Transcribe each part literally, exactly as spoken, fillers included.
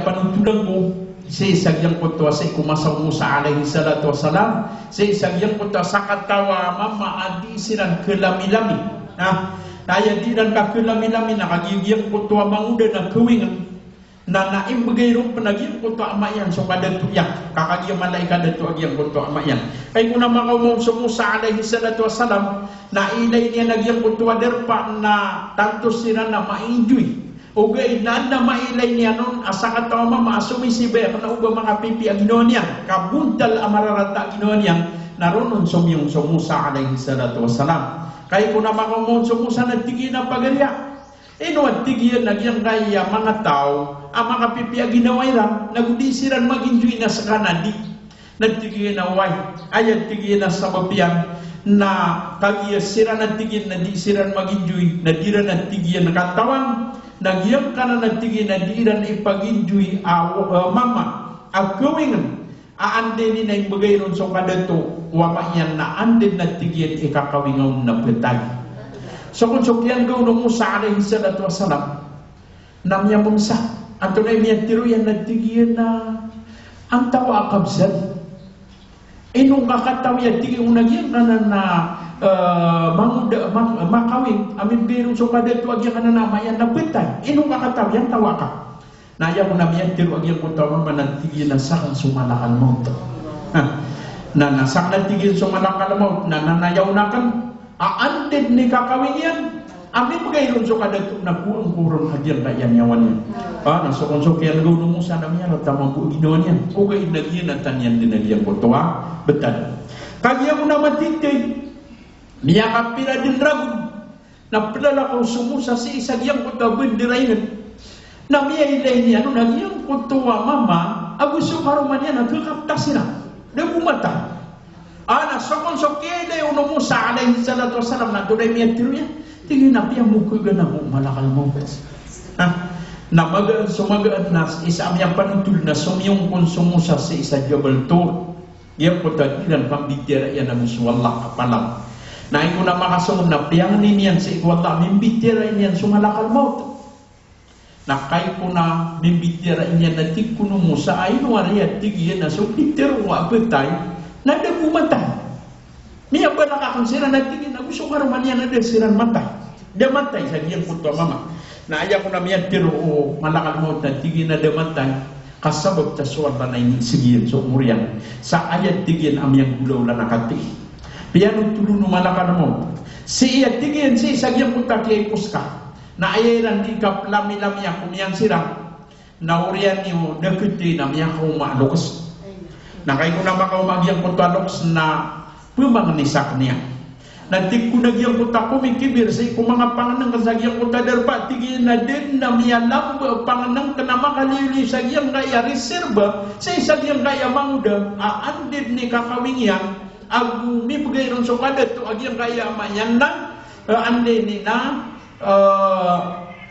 panotolan ko sii sa giyangkoto a sii ko masa o Musa alayhis salatu wassalam, sii sa giyangkoto a sakataw a mama a dii siran khalamilami. Na, na aya dii ran kakhalamilami na kagiya giyangkoto a mangoda na khawingn. Na, na imbgay ron pn a giyangkoto a ama iyan so kadato iyan. Ka kagiya mala i kadato a giyangkoto a ama iyan. Kagiya ko na makaoma on so Musa alayhis salatu wassalam, na ilay niyan a giyangkoto a darpa na tanto siran na ma-enjoy. Ogaid na adn a mailay niyan on a sakataw a mama a somisibay a kna o ba makapipiya a ginawa niyan, ka bontal a mararata a ginawa niyan, na ron on somiyong so Musa alayhis salatu wassalam. Kagiya ko na makaoma on so Musa na tig iyan a pagariya. Ino a tig iyan a giyangkaya manga taw a makapipiya a ginawa iran, na go dii siran mag-enjoy na ska na dii. Na tig iyan a oway, aya tig iyan a sabap iyan na kagiya siran a tig iyan na dii siran mag-enjoy, na dii ran a tig iyan katawan, na giyangkanan a tig iyan na dii ran ipag-enjoy a, a mama a khawingn a anda ini na imbgay ron so kadato o ama iyan na anda dn a tig iyan i kakawinga on na btay. So kon so kiyanggaw o Musa alayhis salatu wassalam, na miyamamsa. Antonaa i miyatharo iyan na tig iyan a, antawa a kabzan. Ino ngka katawi a tig iyan a giyangkanan a, eh, mangoda, ma-, makawing a mimbgay ron so kadato a giyangkanan a ama iyan na btay. Ino ngka katawi, antawa ka. Na aya kon a miyatharo a giyangkoto a mama na tig iyan a sakn so malakal mawt. Ha. Na, na sakn a tig iyan so malakal mawt, na, na, na aya on akn. A anda dn i kakawing iyan a mimbgay ron so kadato na kowaan ko ron a giyangkaya niyawa niyan. A, na so kon so kiyanggaw o Musa na miyarata mambo a ginawa niyan. Ogaid na giyanatan iyan dn a giyangkoto a btad. Kagiya ko na matitay, miyakapira dn ragon na plalakaw so Musa sii sa giyangkoto a bandera ingd. Na miyailay niyan on a giyangkoto a mama ago so karoma niyan a khakapta siran. Da bo matay. A, na so kon so kiyailay on o Musa alayhis salatu wassalam na antonaa i miyatharo iyan. Tig iyan a piyamokhag ako o malakal mawt. Ha? Na magaan so magaan na isa a miyapanotol na somiyong kon so Musa sii sa Jabal Tur. Giyangkoto a dii ran pambitiyarai iyan ago so Allah a palaw. Na aya kon a makasong na piyangni niyan sii ko Allah a mimbitiyarai niyan so malakal mawt. Na kagiya kon a mimbitiyarai niyan na tig kon o Musa a ino ari a tig iyan a so pitharo a btay na da bo matay. Miyabalak akn siran a tig iyan ago so karoma niyan a da siran matay. Da matay sa giyangkoto a mama. Na aya kon a miyatharo o malakal mawt na tig iyan a da matay, ka sabap ta so Allah na inisg iyan so omor iyan sa aya tig iyan a miyanggolawla na katii. Piyanotol on o malakal mawt sii a tig iyan sii sa giyangkoto a kiyaipos ka. Na aya iran dii kaplamilamiya ko miyan siran na oriyan iyo da khatay na miyakaoma a loks. Na kagiya kon a makaoma a giyangkoto a loks na pmangni skaniyan. Na tig kon a giyangkoto a komikibir sii ko manga pangnngkn sa giyangkoto a darpa, tig iyan a da dn a miyalamba a pangnngkn a makaliyoy sa giyangkaya reserba sii sa giyangkaya mangoda a anda dn i kakawing iyan ago mimbgay ron so kadato a giyangkaya ama iyan na, eh, anda ini na, eh,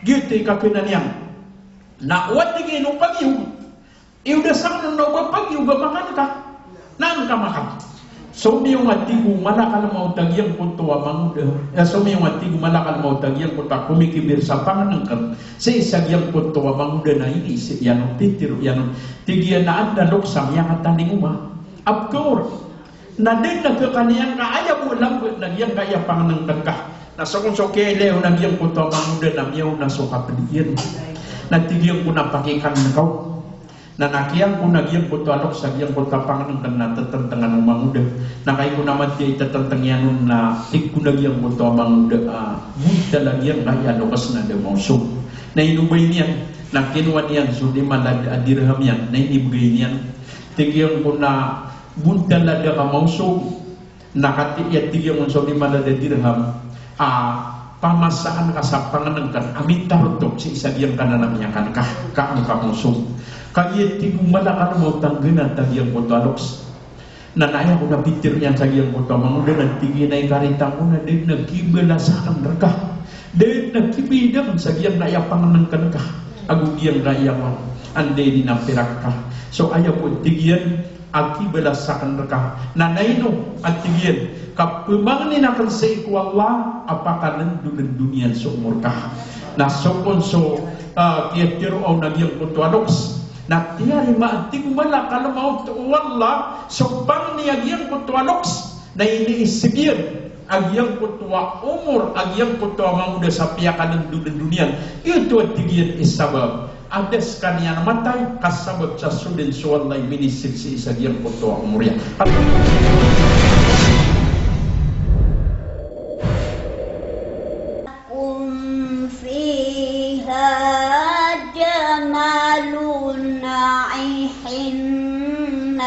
giyoto i kakhanan iyan. Na o tig iyan o pagiyog, iyo da sakn on na o ba pagiyog a makan ka. Na an ka makan. Somiyong a tig o malakal mawt a giyangkoto a mangoda. Eh, somiyong a tig o malakal mawt a giyangkoto a komikibir sa pangnngkn sii sa giyangkoto a mangoda na inisg iyan on, pitharo iyan on. Tig iyan a adn a loks a miyakatanding oma a pkhaor. Na da dn a khakan iyan ka aya bo a lamba na giyangkaya pangnngkn ka. Na so kon so kiyailay on a giyangkoto a mangoda na miyaona so kapd iyan. Na tig iyan kon a pakikan ka on. Na nakiyan kon a giyangkoto a loks a giyangkoto a pangnngkn na ttntngan o mangoda. Na kagiya kon a matiya i ttntng iyan on na tig kon a giyangkoto a mangoda a bontal a giyangkaya loks na da maosog. Na inobay niyan, na kinowa niyan so lima lad a dirham iyan, na inibgay niyan. Tig iyan kon a bontal a da ka maosog, na katii a tig iyan kon so lima lad a dirham a pamasaan ka sa pangnngkn a mitarotop sii sa giyangkanan a miyakan ka, ka an ka maosog. Kagiya tig o malakal mawt a nggnat a giyangkoto a loks. Na aya kon a pitharo iyan sa giyangkoto a mangoda na tig iyan a ikarita ko na da dn a kibalasan akn rka. Da dn a kibida akn sa giyangkaya pangnngkn ka ago giyangkaya anda ini na pirak ka. So aya bo tig iyan a kibalasan akn rka. Na ino a tig iyan, ka pmangnin akn sii ko Allah a pakanndolndol iyan so omor ka. Na so kon so, ah, kiyatharo on a giyangkoto a loks. Na tiyarima a tig o malakal mawt o Allah so pangni a giyangkoto a loks na iniiseg iyan a giyangkoto a omor a giyangkoto a mangoda sa piyakalendolendol iyan. Giyoto a tig iyan i sabap a da sekaniyan matay ka sabap sa so den so Allah i miniseg sii sa giyangkoto a omor iyan. لكم فيها جمال حين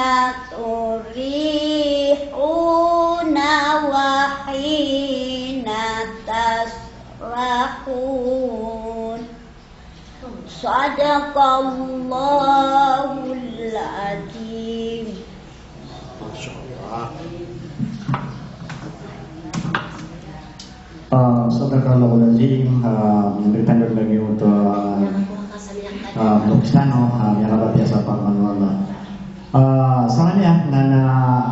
تريحون وحين تسرحون. صدق الله العظيم. Ah, sadaqallahul azim. Ah, miyambitandod lagid oto, ah, ah, loks tano, ah, miyakapatiya sa pangni o Allah. Ah, sa kaniyan na, na,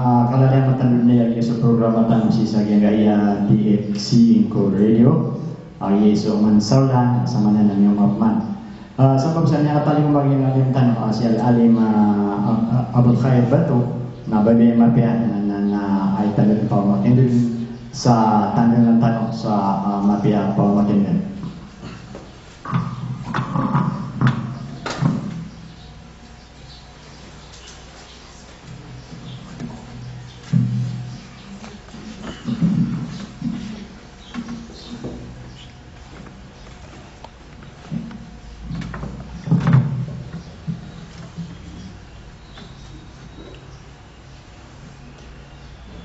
ah, kalalayan matandod niyan so programa tano sii sa giyangkaya D X C Inco Radio. Ah, giya so Oman Saudan, sa manan a miyamap man. Ah, sabap sa miyakatalingoma giyangkaya alim tano, ah, si Al-Alim, ah, Ab-, Abul Khair Bato, na babaya mapiya na, na, na aya tano pamakin'g sa tandangan tano sa, ah, mapiya pamakin'g.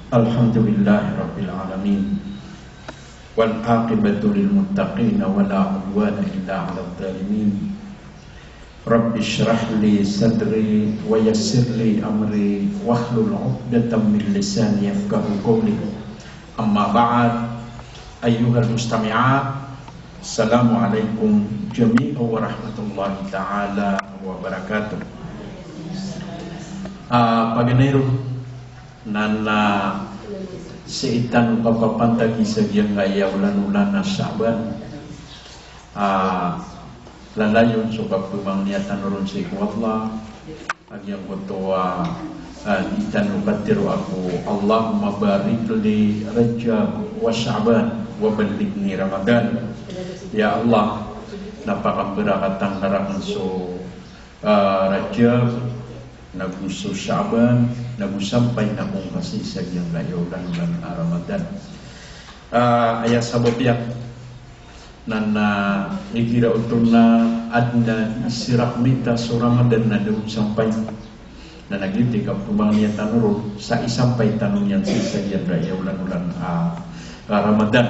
الحمد لله رب العالمين. والعاقبة للمتقين ولا عدوان إلا على الظالمين. رب اشرح لي صدري ويسر لي أمري واحلل عقدة من لساني يفقهوا قولي. أما بعد، أيها المستمعات، السلام عليكم جميعا ورحمة الله تعالى وبركاته. Ah, paganay ron, na, na sii tano kapapantagi sa giyangkaya olanolan a Sha'ban. Ah, lalayon so kapemangnia tano ron sii ko Allah. A giyangkoto a, ah, di tano katero ako, Allahumma barik li Rajab wa Sha'ban wa ballighni Ramadan. Ya Allah, na pakambarakatan ka raken so ah, Rajab, nago so Sha'ban, nago sampay na ko ngka sii sa giyangkaya olanolan a Ramadan. Ah, aya sabap iyan na, na igira oto na aden a iserak mita so Ramadan na da on sampay. Na giyoto i kapemangnia tano ron sa isampay tano niyan sii sa giyangkaya olanolan a, a Ramadan.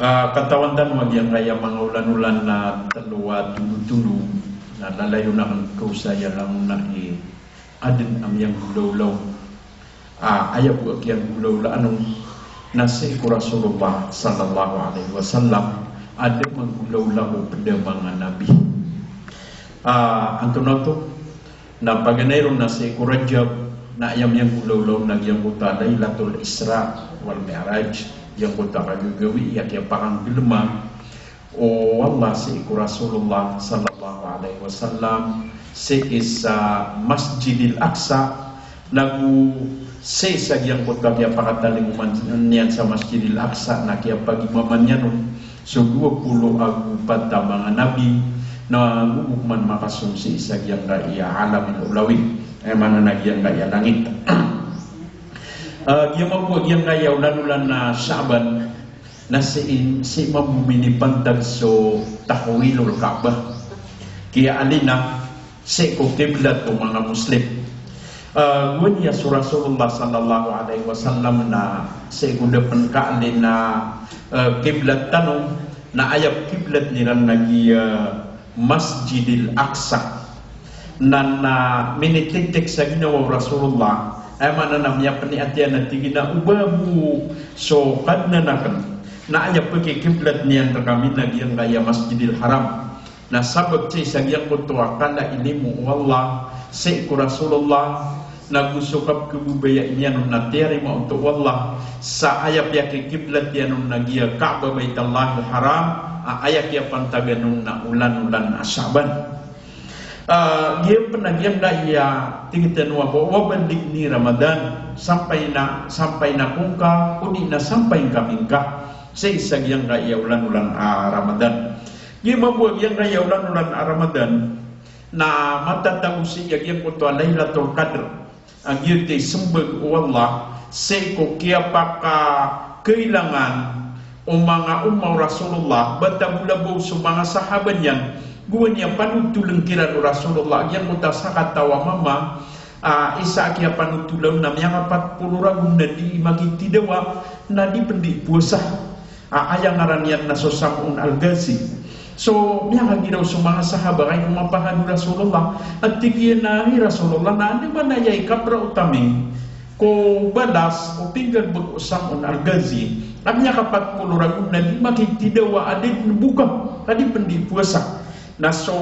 Ah, katawan tano a giyangkaya manga olanolan na telo a tolotolo, na lalayon aken ko saya langon a i aden a miyanggolawlaw. Ah, aya bo a kiyanggolawlaan on na sii ko Rasulullah sallallahu alaihi wasallam, a da manggolawla ko ped a manga nabi. Ah, antonaa oto? Na paganay ron na sii ko Rajab, na aya miyanggolawla on na giyangkoto a Lailatul Isra wal Mi'raj, giyangkoto a kagagawii a kiyapakanggalema o Allah sii ko Rasulullah sallallahu alaihi wasallam, sii sa Masjidil Aqsa, nago sii sa giyangkoto a kiyapakatalingoma niyan sa Masjidil Aqsa, na kiyapagimaman iyan on so dowa polo ago pat a manga nabi, na gogok man makasong sii sa giyangkaya alamil ulawi, aya maana na giyangkaya langit. Ah, giyama bo a giyangkaya olanolan a Sha'ban, na sii, sii mambo minipantag so tahwilul Ka'bah. Kiyaalina sii ko kiblat o manga Muslim. Ah, gowani a so Rasulullah sallallahu alaihi wasallam na sii ko da pen kaalina, ah, kiblat tano, na aya kiblat iran na giya Masjidil Aqsa. Na, na minititik sa ginawa o Rasulullah, aya maana na miyapeniyat iyan a tig iyan a oba bo so Kadnan aken na aya pekikiblat iyan rekami na giyangkaya Masjidil Haram. Na sabap sii sa giyangkoto a kala i limo o Allah sii ko Rasulullah, nago so kapekhababaya iyan on na tiyarima oto o Allah sa aya piyakikiblat iyan on na giya Ka'bah Baitallahil Haram, a aya kiyapantagan on na olanolan a Sha'ban. Ah, giya pn a giyangkaya tig tano a ba, o ba balik ni Ramadan, sampay na, sampay na ko ngka, odi na sampay ngka mingka sii sa giyangkaya olan-olan a Ramadan. Giya mambo a giyangkaya olan-olan a Ramadan na matatago sii a giyangkoto a Lailatul Qadr. A giyoto i smbag o Allah sii ko kiyapakakailangan o manga umma o Rasulullah, bata bo labaw so manga sahaba niyan, gowani a panothol kiran o Rasulullah. A giyangkoto a sakataw a mama, ah, isa a kiyapanothol on na miyakapat polo ragon na dii makitidawa, na di pn dii powasa. A, aya ngaran iyan na so Sam'un Al-Ghazi. So, miyakagiraw so manga sahaba, kagiya ko mapahad o Rasulullah. A tig iyan a, "Hay Rasulullah, na anda man aya i kaprao ami ko balas o pinggalbk o Sam'un Al-Ghazi a miyakapat polo ragon na di makitidawa a di pn boka, a di pn dii powasa?" Na so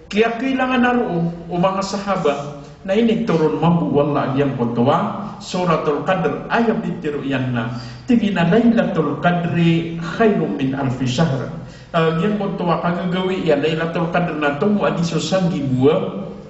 kiyakailangan a roo o manga sahaba, na initoron mambo o Allah a giyangkoto a Suratul Qadr, aya pitharo iyan na, tig iyan a, "Lailatul Qadri khairun min alfi shahr." Ah, giyangkoto a kagagawii a Lailatul Qadr na tomo a di so sanggibo a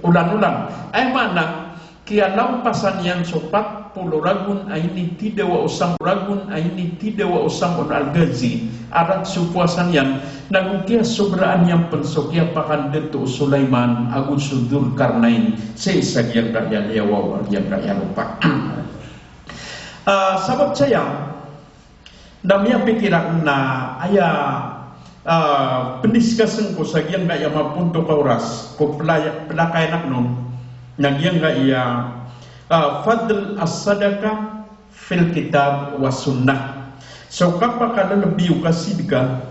olan-olan. Aya maana, kiyalampasan iyan so pat polo ragon a initidawa o Sam-, ragon a initidawa o Sam'un Al-Ghazi, a rakhs so powasa niyan, nago kiyasobraan iyan pn so kiyapakandato o Sulaiman ago so Dhul Qarnain sii sa giyangkaya liyawaw a giyangkaya lopa. Ah, sabap saya, na miyapikir akn na aya, ah, pndiscuss ko sa giyangkaya mapontok a oras ko pla-, plakayan akn on, na giyangkaya, ah, fadl as-sadaqah fil kitab was sunnah. So kapakalalabi o kasidka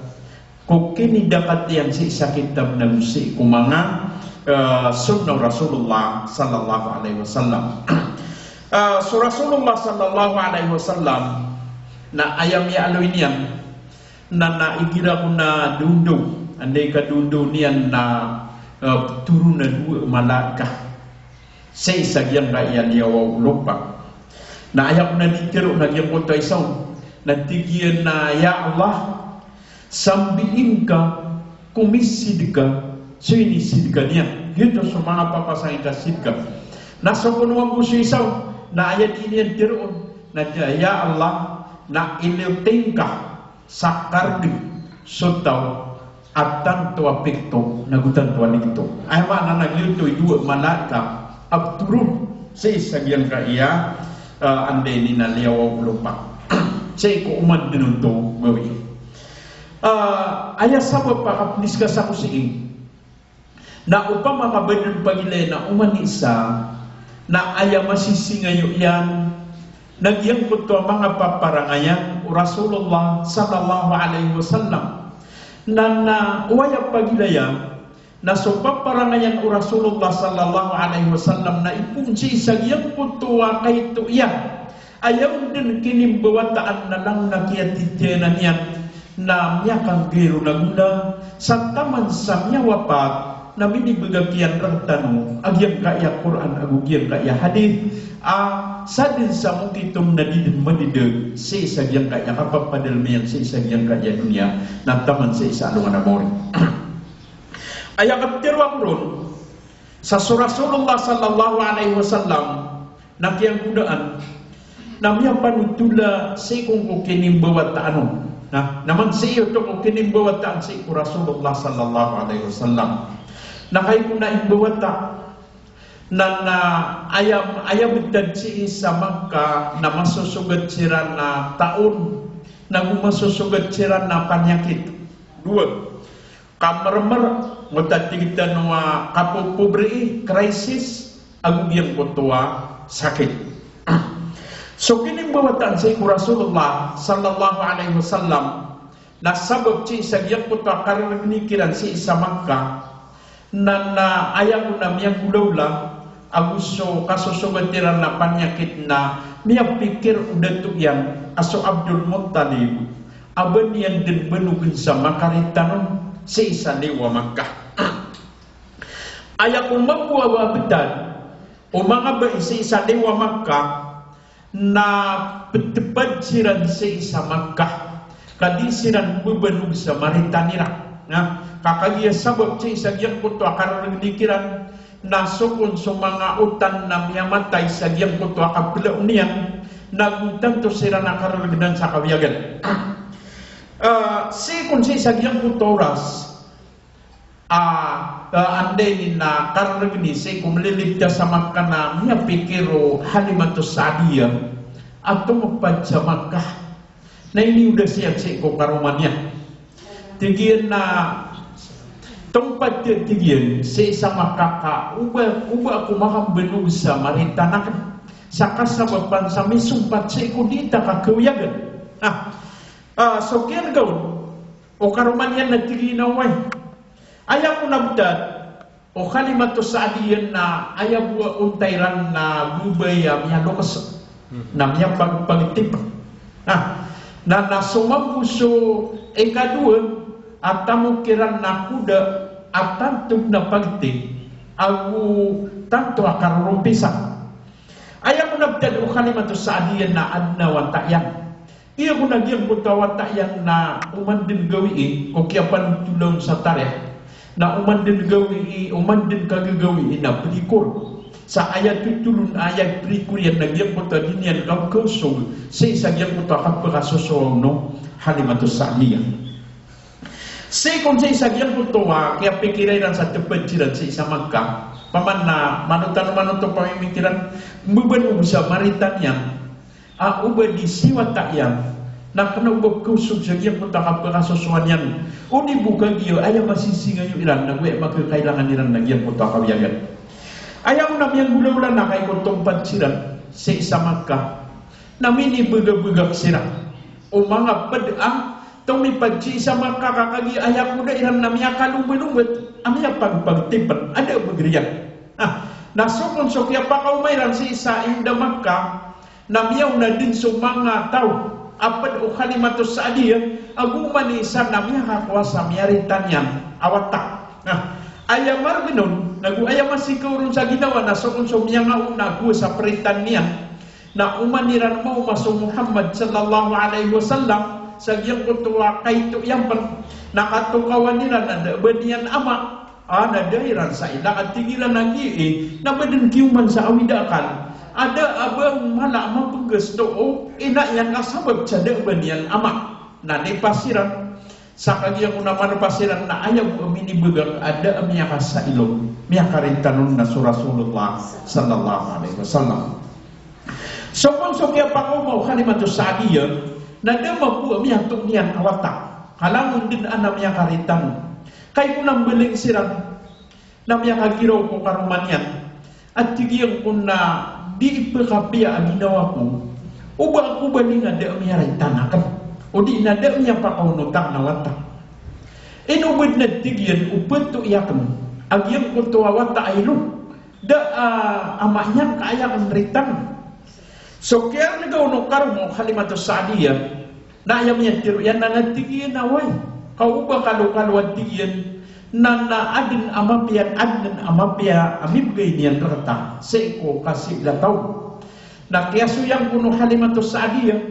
ko kinidakat iyan sii sa kitab nago sii ko manga, eh, sunnah o Rasulullah sallallahu alaihi wasallam. Eh, so Rasulullah sallallahu alaihi wasallam na aya miyaaloy niyan na, na igira ko na dondaw, anda i kadondaw niyan na, eh, pthoron a dowa a malaika sii sa giyangkaya liyawaw o lopa. Na aya ko na dii tharoon a giyangkoto a isa on, na tig iyan a, "Ya Allah, sambiin ka ko misidka so inisidka niyan." Giyoto so manga papasang i kasidka. Na so kono mambo so isa on, na aya dii niyan tharoon na, "Ya Allah, na iloting ka sa kargn so taw a tanto a pikto nago tanto a ligto." Aya maana na giyoto i dowa a malaika a pthoron sii sa giyangkaya, ah, anda ini na liyawaw o lopa. Sii ko oman dn oto gawii. Ah, aya sabap a kapndiscuss ako sii na opama ka ba dn pagilaya na oman i isa, na aya masisingayo iyan na giyangkoto a manga paparangayan o Rasulullah sallallahu alaihi wasallam. Na, na o aya pagilaya na so paparangayan o Rasulullah sallallahu alaihi wasallam na ipoon sii sa giyangkoto a kaito iyan. Aya on dn kinimbawataan na langon a kiyatitiyanan iyan na miyakanggairo na gona sa taman sa miyawapat na minibgay kiyan rktano a giyangkaya Qur'an ago giyangkaya hadith, a sadn sa mokit on na di dn madadg sii sa giyangkaya kapapadalm iyan sii sa giyangkaya doniya na taman sii sa alongan a mawri. Aya katharo akn ron, sa so Rasulullah sallallahu alaihi wasallam na kiyanggonaan na miyapanothol sii ko kinimbawataan on. Na, na man sii oto ko kinimbawataan sii ko Rasulullah sallallahu alaihi wasallam. Na kagiya ko na imbawata na, na aya, aya btad sii sa Makkah na masosogat siran a taon, nago masosogat siran a panyakit. Dowa. Kamermer, ngota tig tano a kapopobri, crisis, ago giyangkoto a sakit. So kinimbawataan sii ko Rasulullah sallallahu alaihi wasallam na sabap sii sa giyangkoto a karargni kiran sii sa Makkah, na, na aya ko na miyagolawla ago so kasosogat iran a panyakit na miyapikir o dato iyan a so Abdul Muttalib a ba niyan dn banogn sa makaritanon sii sa liyo a Makkah. Aya ko mambo a btad o manga bai sii sa liyo a Makkah na ptpad siran sii sa Makkah, ka di siran bbanog sa maritan iran. Na, ka kagiya sabap sii sa giyangkoto a karargni kiran, Na so kon so manga otan na miyamatay sa giyangkoto a kapelaon iyan, na go tanto siran a kareregen sa kawiyagan. Ah, sii kon sii sa giyangkoto a oras, ah, ah, anday na kareregen i sii ko maliligtas sa Makkah na miyapikir o Halimatus Sa'diyah a tompad sa Makkah. Na iniodas iyan sii ko karoma niyan. Tig iyan na tompad, tig iyan, sii sa Makkah ka, o ba, o ba ako makambanog sa maritan aken sa kasabapan sa misompat sii ko di ta kakawiyagan. Ah, ah, so kiyarega on o karoma niyan na tig iyan a, oway, aya ko na betad o Halimatus Sa'diyah na aya bo a onta iran na babay a miyalokes, na miyapagpagtip. Na, na, na so mambo so ikadowa a tamok iran na koda a tanto na pagtip, ago tanto a karorompisan. Aya ko na betad o Halimatus Sa'diyah na aden a wata iyan. Aya ko na giyangkoto a wata iyan na oman den gawii ko kiyapanothol on sa tarikh, na oman den gawii, oman den kagagawii na perikor. Sa aya totholon, aya perikor iyan na giyangkoto a di niyan kakaosog sii sa giyangkoto a kapekasosowa on o Halimatus Sa'diyah. Sii kon sii sa giyangkoto a kiyapikira iran sa teped siran sii sa Makkah. Paman na manotan, manoto pamimikiran, mbeban o bo sa maritan iyan a o ba di si wata iyan na kena o ba kaosog sa giyangkoto a kapekasosowan iyan. O di bo kagiya aya masisingayo iran na go aya makakailangan iran na giyangkoto a kawiyagan. Aya ko na miyanggolawla na kagiya ko tompad siran sii sa Makkah na minibegabegak siran o manga ped a tomipad sii sa Makkah ka kagiya aya koda iran na miyakalombalombat a miyapagpagtipen a da a begeriyan. Na, na so kon so kiyapakaoma iran sii sa inda Makkah na miyaona den so manga taw a ped o Halimatus Sa'diyah, ago oman i isa na miyakakowa sa miyaritan iyan a wata. Na, aya maregen on, na go aya masikaw ron sa ginawa na so kon so miyangaona a kowa sa peritan iyan, na oman iran maoma so Muhammad sallallahu alaihi wasallam sa giyangkoto a kaito iyan pen, na katokawan iran a da a ba niyan ama. A, na da iran sa ila a tig iran a gii, na ba den kiyoman sa awid a akal a da a ba mala a mapegas to o ina iyan ka sabap sa da a ba niyan ama. Na nipas iran sa kagiya ko na manopas iran na aya bo a minibegak a da a miyakasailo, miyakaritan on na so Rasulullah sallallahu alaihi wasallam. So kon so kiyapakaoma o Halimatus Sa'diyah na da mambo a miyato niyan a wata ka langon den a na miyakaritan on. Kagiya ko na mbaling siran na miyakagiraw ko karoma niyan a tig iyan ko na di ipekapiya a ginawa ko o ba ako baling a da a miyaritan aken, o di na da a miyapakaonot aken a wata. Ino bo den a tig iyan o peto iyan aken a giyangkoto a wata a ilo da a ama niyan ka aya aken ritan. So kiyarega on o karoma o Halimatus Sa'diyah na aya miyatero iyan na tig iyan a, oway, ka o ba kalokalo a tig iyan na, na aden a mapiya, aden a mapiya a mibegay niyan reketa sii ko kasilataw. Na kiyasoyang kon o Halimatus Sa'diyah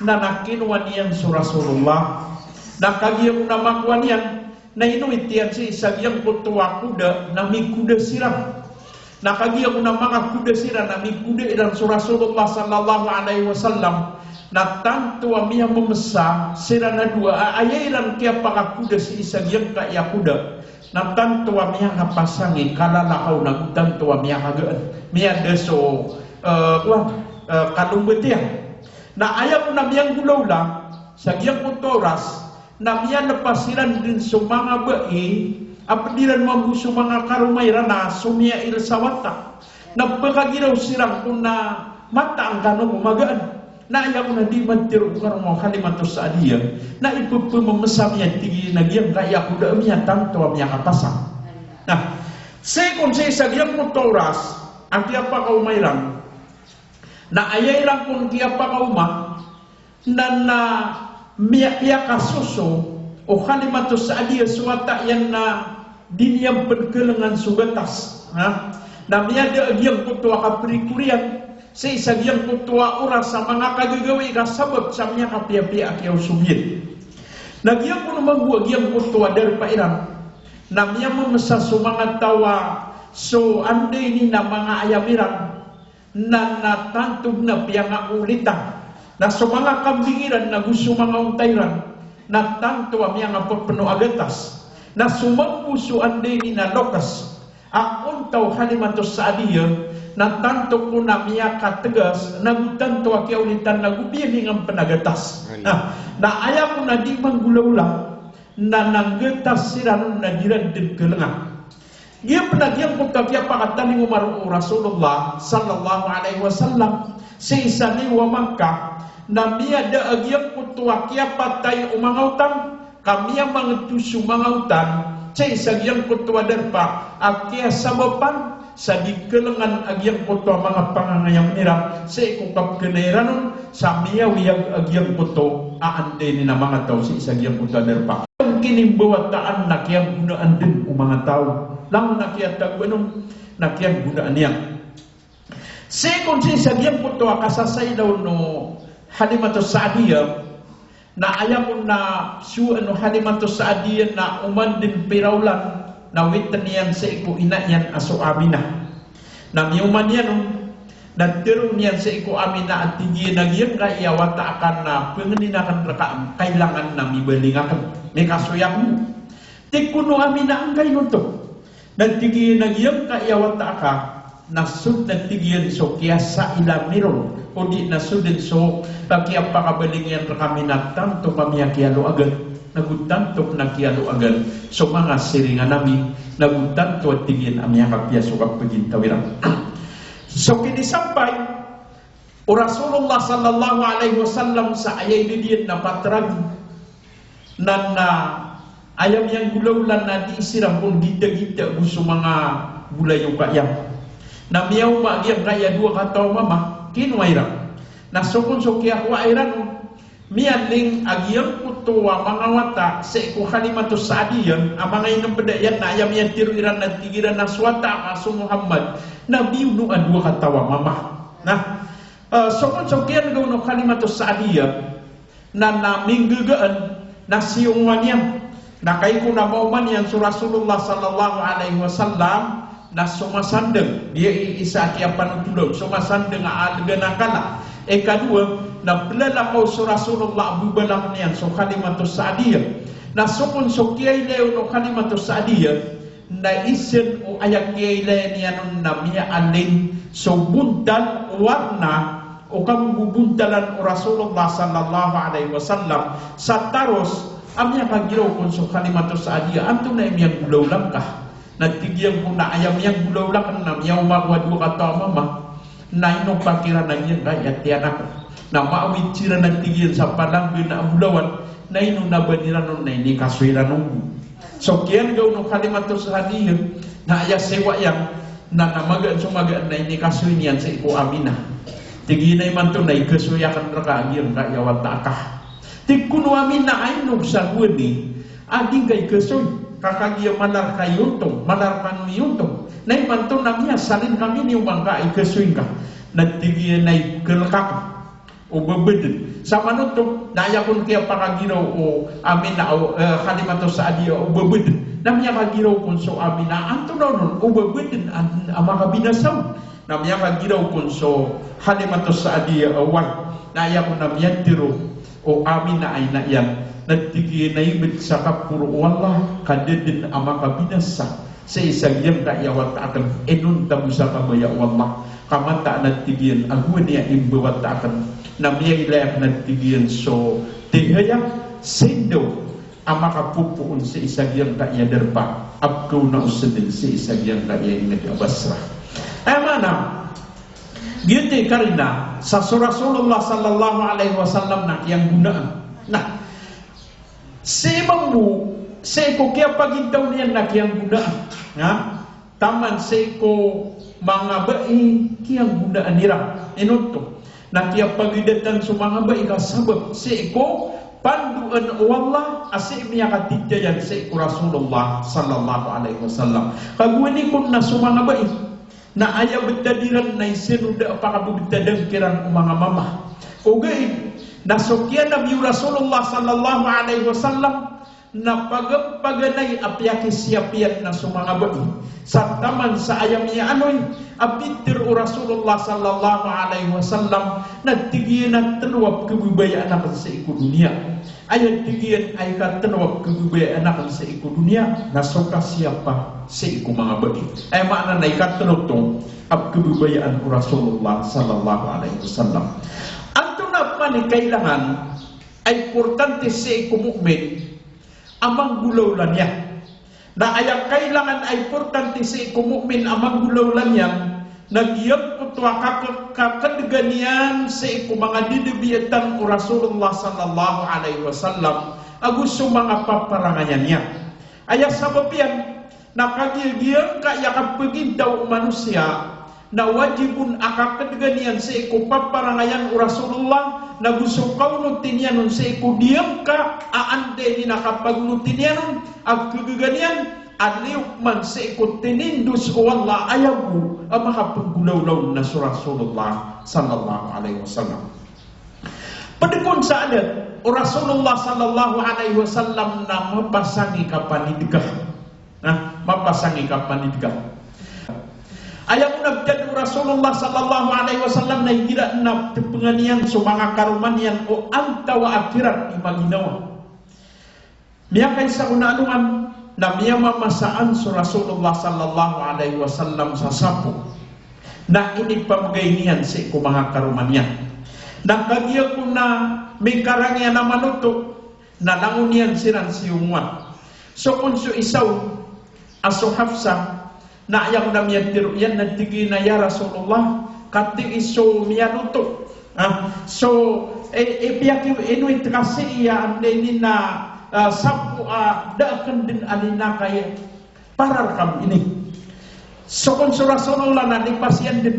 na, na kinowa niyan so Rasulullah. Na kagiya ko na makowa niyan na inowit iyan sii sa giyangkoto a koda na mikoda siran. Na kagiya ko na makakoda siran na mikoda iran so Rasulullah sallallahu alaihi wasallam na tanto a miyamemesa siran a dowa a aya iran kiyapakakoda sii sa giyangkaya koda na tanto a miyakapasang i kalalakaw na tanto a miyakagaan, miyada so, eh, kowan, eh, kalombat iyan. Na aya ko na miyanggolawla sa giyangkoto a oras na miyalepas iran den so manga bai a ped iran mambo so manga karoma iran a somiyail sa wata. Na pekagiraw siran ko na mataan kano ko magaan. Na aya ko na di matero ko karoma o Halimatus Sa'diyah na ipepememesa miyan tig iyan a giyangkaya koda a miyatanto a miyakapasang. Na sii kon sii sa giyangkoto a oras a kiyapakaoma iran na aya iran kon kiyapakaoma na, na miya, miyakasoso o Halimatus Sa'diyah so wata iyan na di niyan pen kelengan so batas, ha? Na miyada a giyangkoto a kaperikor iyan sii sa giyangkoto a oras a manga kagagawii ka sabap sa miyakapiyapiya a kiyaosob iyan. Na giyangkoto mambo a giyangkoto a darpa iran na miyamemesa so manga taw a So anda ini na manga ayam iran na, na tanto na piyangaolitan. Na so manga kambing iran na go so manga onta iran na tanto a miyangapepeno a gatas. Na so mambo so anda ini na loks a onta o Halimatus Sa'diyah na tanto ko na miyakategas, na go tanto a kiyaolitan na go biyaningan pen a gatas. Na, na aya ko na di manggolawla na, na nggatas siran on na di ran den kelengan. Giyapen a giyangkoto a kiyapakatalingoma ron o Rasulullah sallallahu alaihi wasallam sii sa liyo a Makkah, na miyada a giyangkoto a kiyapatay o manga otang, ka miyamanged to so manga otang sii sa giyangkoto a darpa a kiyasabapan sa di kelengan a giyangkoto a manga pangangayam iran sii ko kapekena iran on, sa miyawiyag a giyangkoto a anda ini na manga taw sii sa giyangkoto a darpa. Kinimbawataan na kiyanggonaan den o manga taw. Langon a kiyatagoan on na kiyanggonaan iyan. Sii kon sii sa giyangkoto a kasasailaw o Halimatus Sa'diyah, na aya kon na so, ano, Halimatus Sa'diyah na oman den pira olan na witen iyan sii ko ina iyan a so Aminah. Na miyoman iyan on, na teroon iyan sii ko Aminah a tig iyan a giyangkaya wata aken na pengenin aken reka, kailangan na mibaling aken, mikasoy aken. Tig kon o Aminah, angkaino oto? Na tig iyan a giyangkaya wata aka na so den, tig iyan, so kiyasaila mi ron, odi na so den so kiyapakabaling iyan rekami na tanto kami a kiyaloagan. Na go tanto pen a kiyaloagan so manga siringan ami, na go tanto a tig iyan a miyakapiya so kapegintaw iran. So kinisampay o Rasulullah sallallahu alaihi wasallam sa aya idad iyan na pat ragon, na, na aya miyanggolawla na di siran kon gitagita go so manga bolayoka iyan. Na miyaoma giyangkaya dowa kataw a mama, kinowa iran. Na so kon so kiyakowa iran on, miyaling a giyangkoto a manga wata sii ko Halimatus Sa'diyah a manga inembeda iyan, na aya miyatero iran na tig iran a so wata aka so Muhammad na biyono a dowa kataw a mama. Na, eh, so kon so kiyanggono Halimatus Sa'diyah na, na minggagaan, na siyongowan iyan. Na kagiya ko na maoma niyan so Rasulullah sallallahu alaihi wasallam, na somasandang, giya i isa a kiyapanotol on, somasandang a algan a kala. Ikadowa, na pelalakaw so Rasulullah a bebalaken iyan so Halimatus Sa'diyah. Na so kon so kiyailay on o Halimatus Sa'diyah, na isen o aya kiyailay niyan on na miyaaling so bontal o warna o kambobontalan o Rasulullah sallallahu alaihi wasallam, sa taros a miyakagiraw kon so Halimatus Sa'diyah, antonaa i miyanggolawla ngka? Na tig iyan kon a aya miyanggolawla aken na miyaoma ako a dowa kataw a mama, na ino pakiran a giyangkaya tiyan aken. Na maawid siran a tig iyan sa palanggan a bolawan, na ino na ba iran on na inikasoy iran on. So kiyanggono Halimatus Sa'diyah, na aya siyowa iyan, na, na magaan so magaan na inikasoy niyan sii ko Aminah. Tig iyan a imanto na ikasoy aken reka a giyangkaya wata aka. Tig kon o Aminah a ino sa gowani a di ngka ikasoy, ka kagiya mala reka i ontong, mala rekano i ontong. Na imanto na miyasalin kami niyo mangka a ikasoy ngka. Na tig iyan a ikelek aken o babad den. Sa manoto, na aya kon kiyapakagiraw o Aminah, o, eh, Halimatus Sa'diyah o babad den. Na miyakagiraw kon so Aminah, antonaa on o babad den a, a makabinasa on? Na miyakagiraw kon so Halimatus Sa'diyah a oway. Na aya kon a miyatero o Aminah a ina iyan, na tig iyan a ibet sa kaporo o Allah ka da den a makabinasa sii sa giyangkaya wata aken, inonta bo sa kabaya o Allah. Ka mataan a tig iyan a gowani a imbawata aken, na miyailay aken a tig iyan so tihaya, sindaw a makapopoon sii sa giyangkaya darpa a pekaona o seden sii sa giyangkaya inged a Basra. Aya maana, giyoto i karina sa so Rasulullah sallallahu alaihi wasallam na kiyanggonaan. Na sii mambo, sii ko kiyapagintaw niyan na kiyanggonaan. Na taman sii ko manga bai kiyanggonaan iran. Ino oto? Na kiyapagidatan so manga bai ka sabap sii ko pandoan o Allah a sii miyakatitaya sii ko Rasulullah sallallahu alaihi wasallam. Ka gowani kon na so manga bai na aya betad iran na isen o da a pakabebetadan kiran o manga mama. Ogaid na so kiyanabi o Rasulullah sallallahu alaihi wasallam na pagampaganay a piyakisiyap iyan na so manga bai. Sa taman sa aya miyaaloy a pitharo o Rasulullah sallallahu alaihi wasallam na tig iyan a telo a pkhababayaan akn sii ko doniya. Aya tig iyan a ikatelo a pkhababayaan akn sii ko doniya na so kasiyapa sii ko manga bai. Aya maana na ikatelo oto a pkhababayaan o Rasulullah sallallahu alaihi wasallam. Antonaa pman i kailangan a importante sii ko mu'min a manggolawla niyan. Na aya kailangan a importante sii ko mu'min a manggolawla niyan na giyangkoto a kak-, kakadgan iyan sii ko manga didibiyatan o Rasulullah sallallahu alaihi wasallam ago so manga paparangayan iyan. Aya sabap iyan na kagiya giyangkaya kapagintaw o manosiya na wajib on a kakadgan iyan sii ko paparangayan o Rasulullah, na go so kaonoti niyan on sii ko diyangka a anda ini na kapagonoti niyan on a kagaga niyan a liyo pman sii ko tinindos o Allah a aya bo a makapnggolawla on na so Rasulullah sallallahu alaihi wasallam. Pd kon sa adat o Rasulullah sallallahu alaihi wasallam na mapasang i kapanidka. Na mapasang i kapanidka. Aya kon a btad o Rasulullah sallallahu alaihi wasallam na igira na ptpngan iyan so manga karoma niyan o antawaa kiran i maginawa. Miyakaisa kon a alongan na miyamamasaan so Rasulullah sallallahu alaihi wasallam sa sapo na inipamgay niyan sii ko manga karoma niyan. Na kagiya kon a mikarang iyan a manoto na langon iyan siran siyongowan. So kon so isa on a so Hafsa, na aya kon a miyatharo iyan na tig iyan a, "Ya Rasulullah, katii so miyanoto. Ah, so, eh, eh, piyaki-, ino i tkazi iya anda ini na, ah, sapo a da akn dn a linakay para rkami ini." So kon so Rasulullah na lipas iyan dn,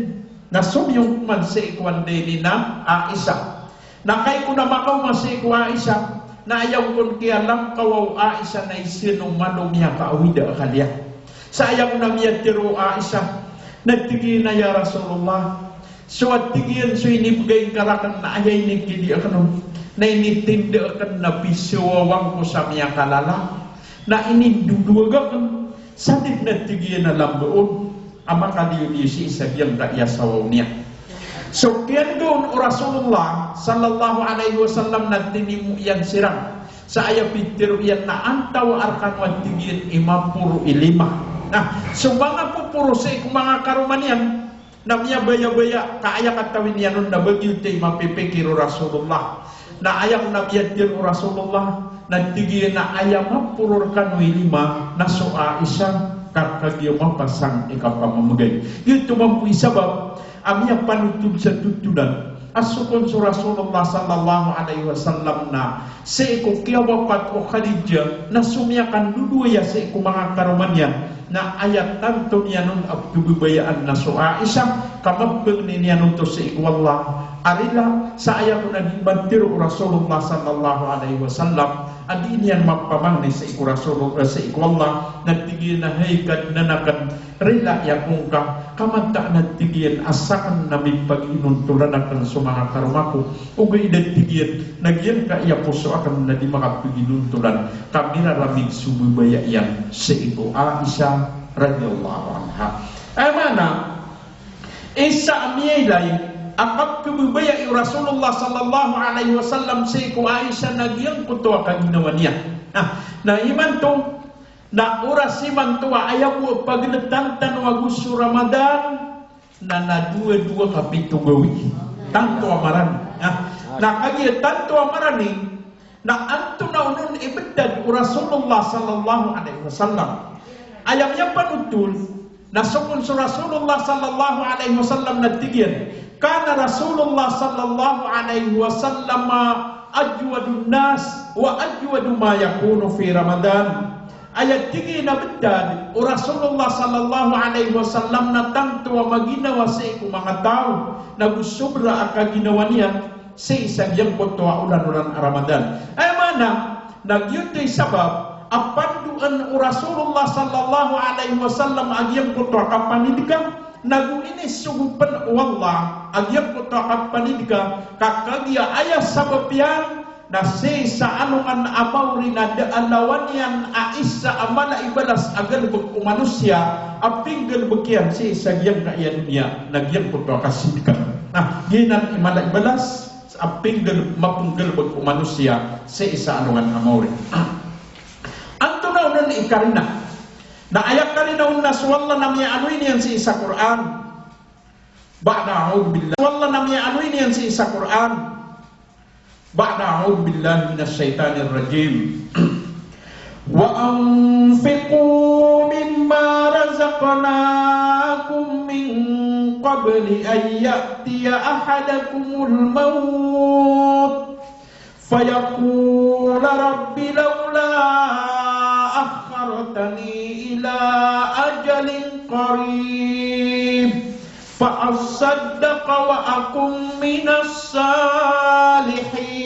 na somiyong pman sii ko anda ini na Aisha. Na kagiya kon a makaoma sii ko Aisha, na aya kon kiyalangkawa o Aisha na isa on a malo miyakaawida a kaliya. Sa aya kon a miyatharo o Aisha, na tig iyan a, "Ya Rasulullah, so," a tig iyan, "so inibgay ngka rakn na aya inikidi akn on na initindg akn na pisawawang ko sa miyakalala, na inindodowag akn, sa di dn," a tig iyan, "a lamba on a makaliyo-liyo sii sa giyangkaya sawaw niyan." So kiyanggaon o Rasulullah sallallahu alaihi wasallam na tinimo iyan siran sa aya pitharo iyan na, "Antawaa rkano," a tig iyan, "i maporo i lima?" Na so manga poporo sii ko manga karoma niyan na miyabayabaya ka aya katawi niyan on na ba giyoto i mapipikir o Rasulullah. Na aya kon a miyatharo o Rasulullah na tig iyan a aya maporo rkano i lima na so Aisha ka kagiya mapasang i kapamamgay. Giyoto mambo i sabap a miyapanotol sa totolan a so kon so Rasulullah sallallahu alaihi wasallam na sii ko kiyawapat o Khadijah na so miyakandodowaya sii ko manga karoma niyan na aya tanto niyan on a pkhababayaan na so Aisha, ka mapangni niyan oto sii ko Allah a rila, sa aya kon a di matharo o Rasulullah sallallahu alaihi wasallam a di niyan mapamangni sii ko Rasul, eh, sii ko Allah, na tig iyan a, "Hay Kadnan akn, rilai ako ngka, ka mataan a tig iyan a sakn na mipaghinontolan akn so manga karoma ko, ogaid a tig iyan na giyangkaya poso akn na di makapaghinontolan, ka miraramig so babaya iyan sii ko Aisha radhiyallahu anha." Aya maana, isa a miyailay a kapkhababayai o Rasulullah sallallahu alaihi wasallam sii ko Aisha na giyangkoto a kaginawa niyan. Na, na imanto, na oras imanto a aya bo a pagltan tano ago so Ramadan, na, na dowa, dowa ka pito gawii. Tanto a marani. Na, na kagiya tanto a marani, na antonaa onon i btad o Rasulullah sallallahu alaihi wasallam? Aya miyapanotol na so kon so Rasulullah sallallahu alaihi wasallam na tig iyan, "Kana Rasulullah sallallahu alaihi wasallam ajwadun nas wa ajwadu ma yakunu fi Ramadan." Aya tig iyan a btad o Rasulullah sallallahu alaihi wasallam na tanto a maginawa sii ko manga taw, na go sobra a kaginawa niyan sii sa giyangkoto a olan-olan a Ramadan. Aya maana, na giyoto i sabap a pandoan o Rasulullah sallallahu alaihi wasallam a giyangkoto a kapanidka, na go inisogo pn o Allah a giyangkoto a kapanidka, ka kagiya aya sabap iyan Na sii sa alongan a maori na da a lawan iyan a isa a mala i balas a galebek o manosiya a pinggalebek iyan sii sa giyangkaya doniya na giyangkoto a kasidka. Na giyanan i mala i balas a pinggal-, mapenggalebek o manosiya sii sa alongan a maori. Antonaa onon i karina? Na aya karina on na so Allah na miyaaloy niyan sii sa Qur'an. Ba'da a'udhu billah. So Allah na miyaaloy niyan sii sa Qur'an. Ba'da a'udhu billahi minash shaitanir rajim. Wa anfiqu mimma razaqnakum min qabli an ya'tiya ahadakumul maut fayaqula rabbi lawla akhartani ila ajalin qarib fa assaddaqa wa akun minas salihin.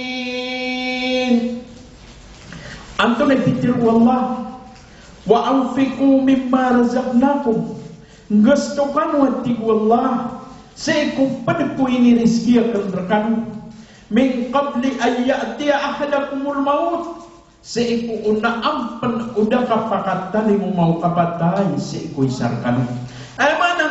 Antonaa i pitharo o Allah? Wa anfiqu mimma razaqnakum. Nggasto kano, a tig o Allah, sii ko pd ko inirizki akn rkano. Min qabli an ya'tiya ahadakumul maut. Sii ko onaan pn o da kapakatalingoma o kapatay sii ko isa rkano. Aya maana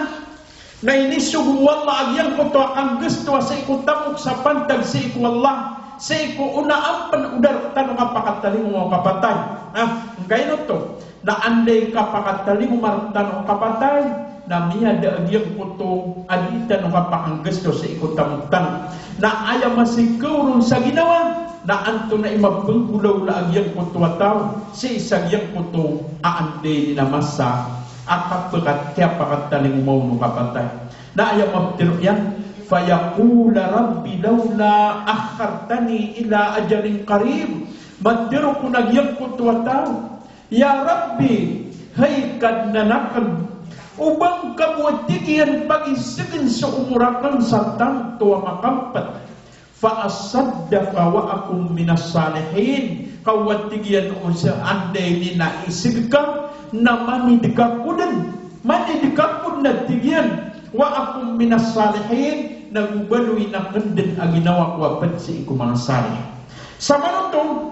na inisogo o Allah a giyangkoto a kanggasto a sii ko tamok sa pantag sii ko Allah, sii ko onaan pn o da rktano kapakatalingoma o kapatay. Na, angkaino oto? Na anda i kapakatalingoma rktano o kapatay, na miyada a giyangkoto a dii tano kapakanggasto sii ko tamok tano. Na aya masikaw ron sa ginawa, na antonaa i mapnggolawla a giyangkoto a taw sii sa giyangkoto a anda i dii na masa a kapaka-, kiyapakatalingoma on o kapatay. Na aya maptharo iyan, fayaqula rabbi lawla akhartani ila ajalin qarib. Matharo kon a giyangkoto a taw, ya Rabbi, hay Kadnan akn, o ba ngka bo, a tig iyan, pagisgn so omor akn sa tanto a makampt. Fa asaddaqa wa akun minas salihin. Ka o, a tig iyan, o sa anda i dii na isg ka, na manidk ako dn. Manidk ako dn, a tig iyan. Wa akun minas salihin, na go baloyin akn dn a ginawa ko a pd sii ko manga salih. Samanoto,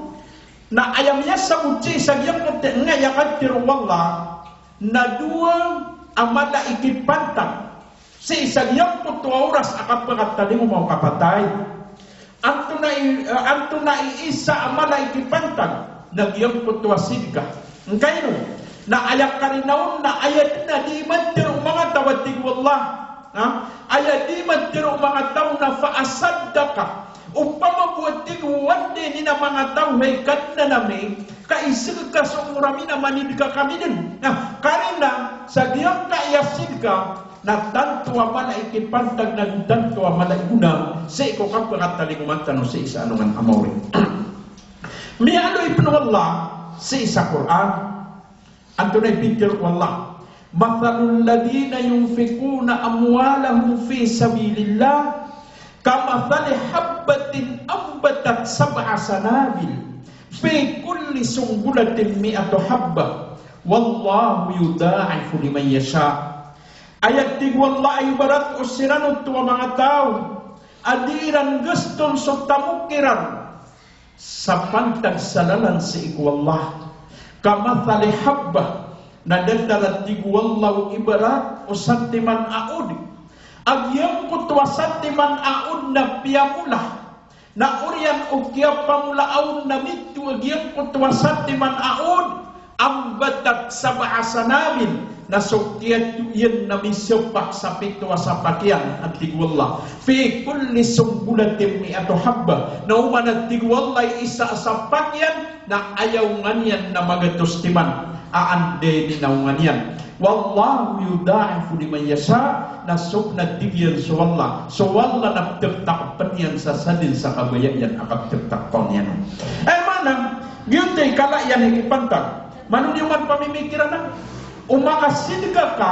na aya miyasabot sii sa giyangkoto a aya katharo o Allah, na dowa a mala i kipantag sii sa giyangkoto a oras a kapakatalingoma o kapatay. Antonaa i, eh, antonaa i isa a mala i kipantag? Na giyangkoto a sidka. Angkaino? Na aya karina on na aya dn a dii matharo o manga taw, a tig o Allah. Ha? Aya dii matharo o manga taw na fa asaddaqa. Opama bo, a tig o, anda i dii na manga taw, hay Kadnan ami, ka isg ka so omor ami na manidk kami dn. Na karina sa giyangkaya sidka na tanto a mala i kipantag na tanto a mala i gona sii ko kapakatalingoma tano sii sa alongan a maori. Miyaaloy pn o Allah sii sa Qur'an. Antonaa i pitharo o Allah? Mathalul ladhina yunfiquna amwalahum fi sabilillah kamathali habbatin ambatat sab'a sanabil fi kulli sunbulatin mi'atu habbah wallahu yudha'ifu liman yasha. Aya tig o Allah a ibarat o siran oto a manga taw a dii iran gaston so tamok iran sa pantag sa lalan sii ko Allah. Kamathali habbah, na datar, a tig o Allah, o ibarat o satiman a od. A giyangkoto a satiman a od na piyamola. Na oriyan o kiyapamola a od na mito a giyangkoto a satiman a od. Ambatat sab'a sanabil, na so kiyatoon iyan na misapak sa pito a sapak iyan, a tig o Allah. Fi kulli sunbulatin mi'atu habbah. Na oman, a tig o Allah, i isa a sapak iyan na aya onga niyan na magatos timan a anda i dii na onga niyan. Wallahu yudha'ifu liman yasha, na so, na tig iyan, so Allah, so Allah na ptagtakpn iyan sa sadn sa kabaya iyan a kaptagtakpn iyan. Aya maana, giyoto i kala iyan i kipantag. Manoniyongan pamimikiran a, o makasidka ka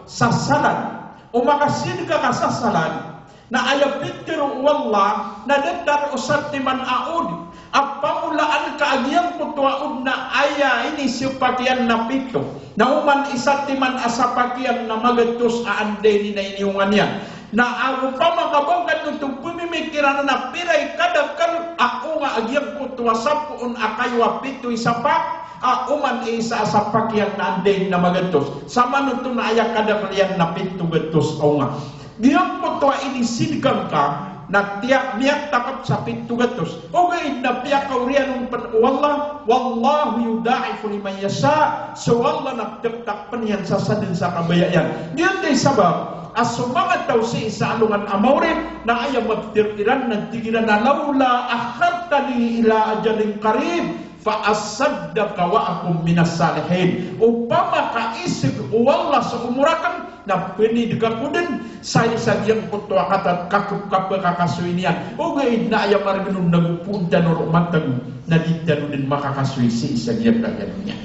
sa salan, o makasidka ka sa salan, na aya pitharo o Allah na datar o satiman a od a pamolaan ka a giyangkoto a od na aya inisapak iyan na pito. Na oman i satiman a sapak iyan na magatos a anda i dii na inionga niyan. Na opama ka ba ngka oto pemimikiran a pira i kadakel a onga a giyangkoto a sapoon a kayo a pito i sapak, a oman i isa a sapak iyan na anda i na magatos. Samanoto na aya kadakel iyan na pito gatos a onga. Giyangkoto a inisidka ngka na tiya, miyatakap sa pito gatos. Ogaid na piyakaoriyan on pen o Allah, "Wallahu yudha'ifu liman yasha." So Allah na ptektak pen iyan sa saden sa kabaya iyan. Giyoto i sabap a so manga taw sii sa alongan a maori na aya maptero iran na tig iran a, "Lawla akhartani ila ajalin qarib fa asaddaqa wa akun minas salihin." Opama ka iseg o Allah so omor aken, na penidek ako den sa isa giyangkoto a katat kakep kapekakasoy niyan. Ogaid na aya maregen on na go poon tano roo matago, na di tano den makakasoy sii sa giyangkaya doniya.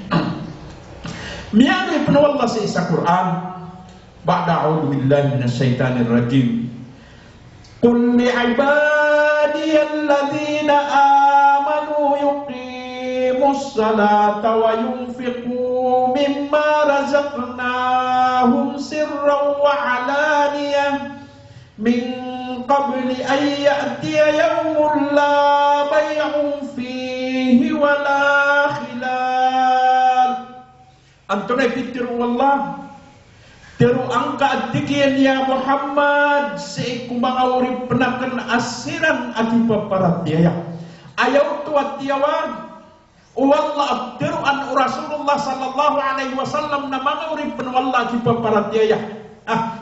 Miyaaloy pen o Allah sii sa Qur'an, ba'da a'udhu billahi minash shaitanir rajim. Qul li ibadiyalladhina amanu yuqimus salata wa yunfiqu mimma razaqnahum sirran wa alaniyah min qabli an ya'tiya yawmun la bay'un fihi wa la khilal. Antonaa i pitharo o Allah? Tharoa ngka a tig iyan ya Muhammad sii ko manga oripen aken a siran a kipaparatiyaya. Aya oto a tiyawag o Allah a tharoan o Rasulullah sallallahu alaihi wasallam na manga oripen o Allah a kipaparatiyaya. Ah,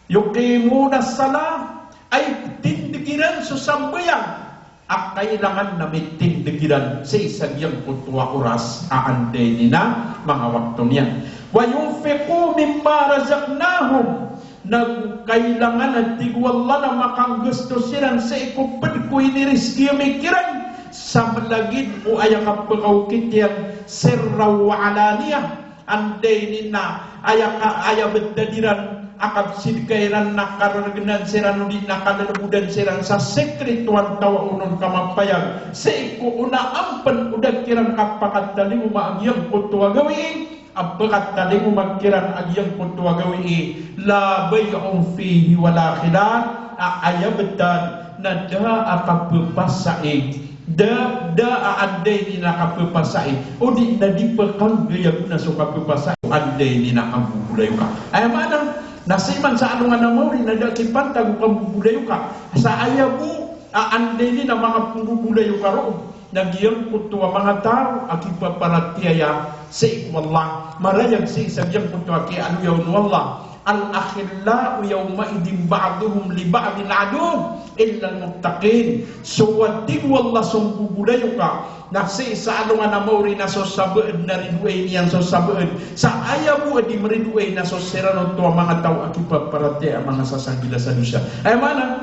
yuqimunas salah, ay tindeg iran so sambayang a kailangan na mitindeg iran sii sa giyangkoto a oras a anda ini na manga wakto niyan. Wa yunfiqu mimma razaqnahum, na kailangan a tig o Allah na makanggasto siran sii ko ped ko inirizki ami kiran sa malagid o aya kapekaokit iyan, sirran wa alaniyah. Anda ini na aya ka, aya betad iran a kapsidka iran na kareregenan siran odi na kalelebodan siran sa sekreto antawaa on ka mapayag sii ko ona ampen o da kiran kapakatalingoma a giyangkoto a gawii, a pekatalingoma kiran a giyangkoto a gawii, la bay'un fihi wa la khilal, a aya betad na da a kapepasai, da, da a anda ini na kapepasai, odi na di pekanggay a gona so kapepasai, anda ini na kambobolayoka. Aya maana na sii man sa alongan a maori na da kipantag o kambobolayoka. Sa aya bo a anda ini na manga pembobolayoka roo na giyangkoto a manga taw a kipaparatiyaya sii ko Allah. Marayag sii sa giyangkoto a kiyaaloya on o Allah. Al-akhillau yawma'idhin ba'duhum li ba'din aduwwun illal muttaqin. So a tig o Allah so mbobolayoka na sii sa alongan a maori na so sabaad na ridoay niyan so sabaad. Sa aya bo a di meridoay na so siran oto a manga taw a kipaparatiyaya a manga sasagila sa dosa. Aya maana,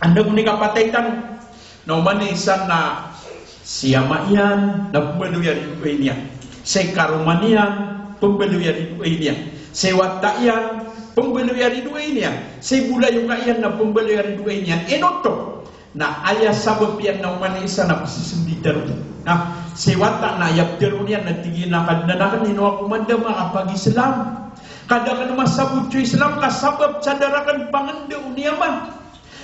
anda bo ni kapatay tano. Na oman i isa na si ama iyan na pembaloy a ridoay niyan. Si karoma niyan, pembaloy a ridoay niyan. Si wata iyan, pembaloy a ridoay niyan. Si bolayoka iyan na pembaloy a ridoay niyan. Ino oto? Na aya sabap iyan na oman i isa na pesisembitar. Na si wata na aya ptharoon iyan na tig iyan a Kadnan aken, ino ako man da makapag-Islam. Ka da aken masabot so Islam ka sabap sa da raken pangenda o ina.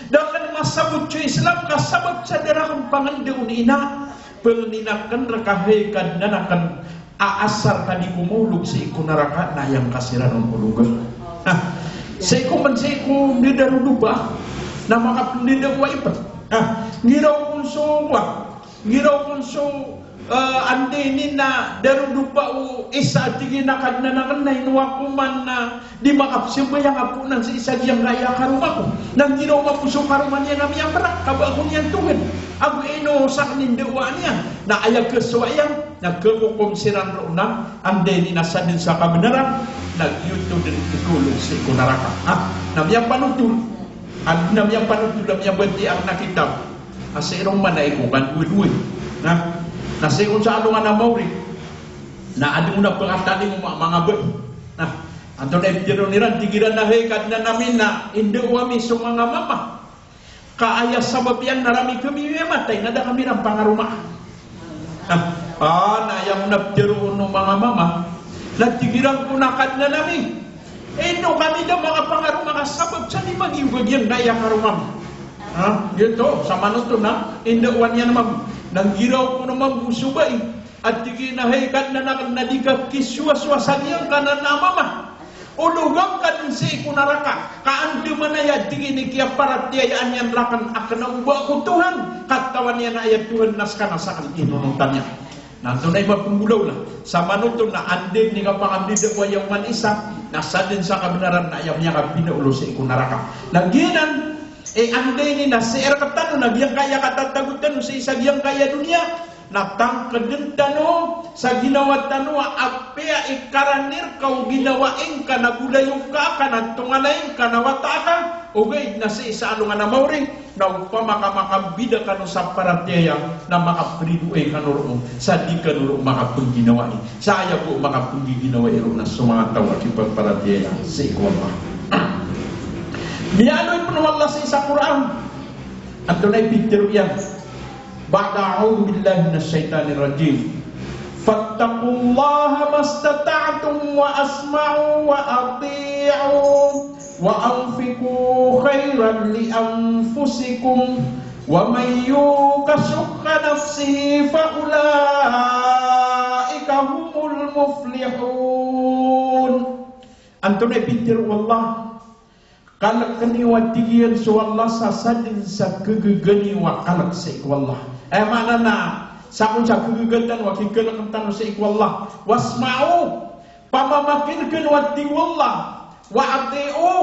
Da aken masabot so Islam ka sabap sa da raken pangenda o ina. Pangnin aken reka hay Kadnan aken a asar ka di ko maolog sii ko naraka na aya ngka siran on ologa. Ha. Sii ko man sii ko mdadarodopa na makapndadawa ipet. Ha. Ngira o kon so wa. Ngira o kon so, eh, anda ini na darodopa o isa a tig iyan a Kadnan aken na ino ako man na di makapsambayang ako nan sii sa giyangkaya karoma ko. Na ngira o mako so karoma niyan a miyamrak, ka ba ako niyan tongan. Ago ino saken i ndawa niyan. Na aya kasowa iyan, na kakokom siran roo na anda ini na saden sa kabenaran, na giyoto den i kolog sii ko naraka. Ha? Na miyapanotol. Ad-, na miyapanotol, na miyabatiya aken a kitab. A sii ron man a iko kan dowa-dowa. Na, na sii ron sa alongan a maori. Na aden on a pekatalingoma a manga bai. Na, antonaa i ptharoon iran, tig iran a hay Kadnan ami na indawa ami so manga mama. Ka aya sabap iyan na rami kami miyamatay na da kami ran pangaromaa. Na, ah, na aya on a ptharoon o manga mama. Na tig iran ko na Kadnan ami. Ino kami da makapangaroma ka sabap sa di Agi ba giyangkaya karoma mi. Ha? Giyoto, sa manoto na indawan iyan mambo. Na giraw ko na mambo so bai a tig iyan a hay Kadnan akn na di ka kisowasowa sa giyangkanan a mama. Ologan ka dn sii ko naraka. Ka andamanaya a tig iyan i kiyaparatiyayaan iyan rakn a kna o ba ko Tohan, katawan iyan a aya Tohan na ska na sakn i inonotan iyan. Na antonaa i mapnggolawla? Sa manoto na anda i kapangandida ko aya oman isa, na sadn sa kabnaran na aya miyakapinaolo sii ko naraka. Na giyanan, e, anda ini na sii rktano na giyangkaya katatago tano sii sa giyangkaya doniya, na tangkdn tano sa ginawa tano a apiya i karani rka o ginawa ingka na golayo ka, ka na tonganay ingka na wata ka, ogaid na sii sa alongan a maori, na opama ka makambida kano sa paratiyaya, na makapridoay kano roo sa di kano roo makapngginawai. Sa aya bo makapnggiginawai roo na so manga taw a kipaparatiyaya sii ko Allah. Miyaaloy pn o Allah sii sa Qur'an. Antonaa i pitharo iyan? Ba'da a'udhu billahi minash shaitanir rajim. Fattaqullaha mastata'tum wa asma'u wa ati'u wa anfiqu khairan li anfusikum wa man yuqa shuhha nafsihi fa ulaika humul muflihun. Antonaa i pitharo o Allah? Kalk niyo a tig iyan so Allah sa sadn sa kagaga niyo a kalk sii ko Allah. Aya maana na sakn sa kagaga tano a kikalk tano sii ko Allah. Wasma'u, pamamakin'g kano a tig o Allah. Wa ati'u,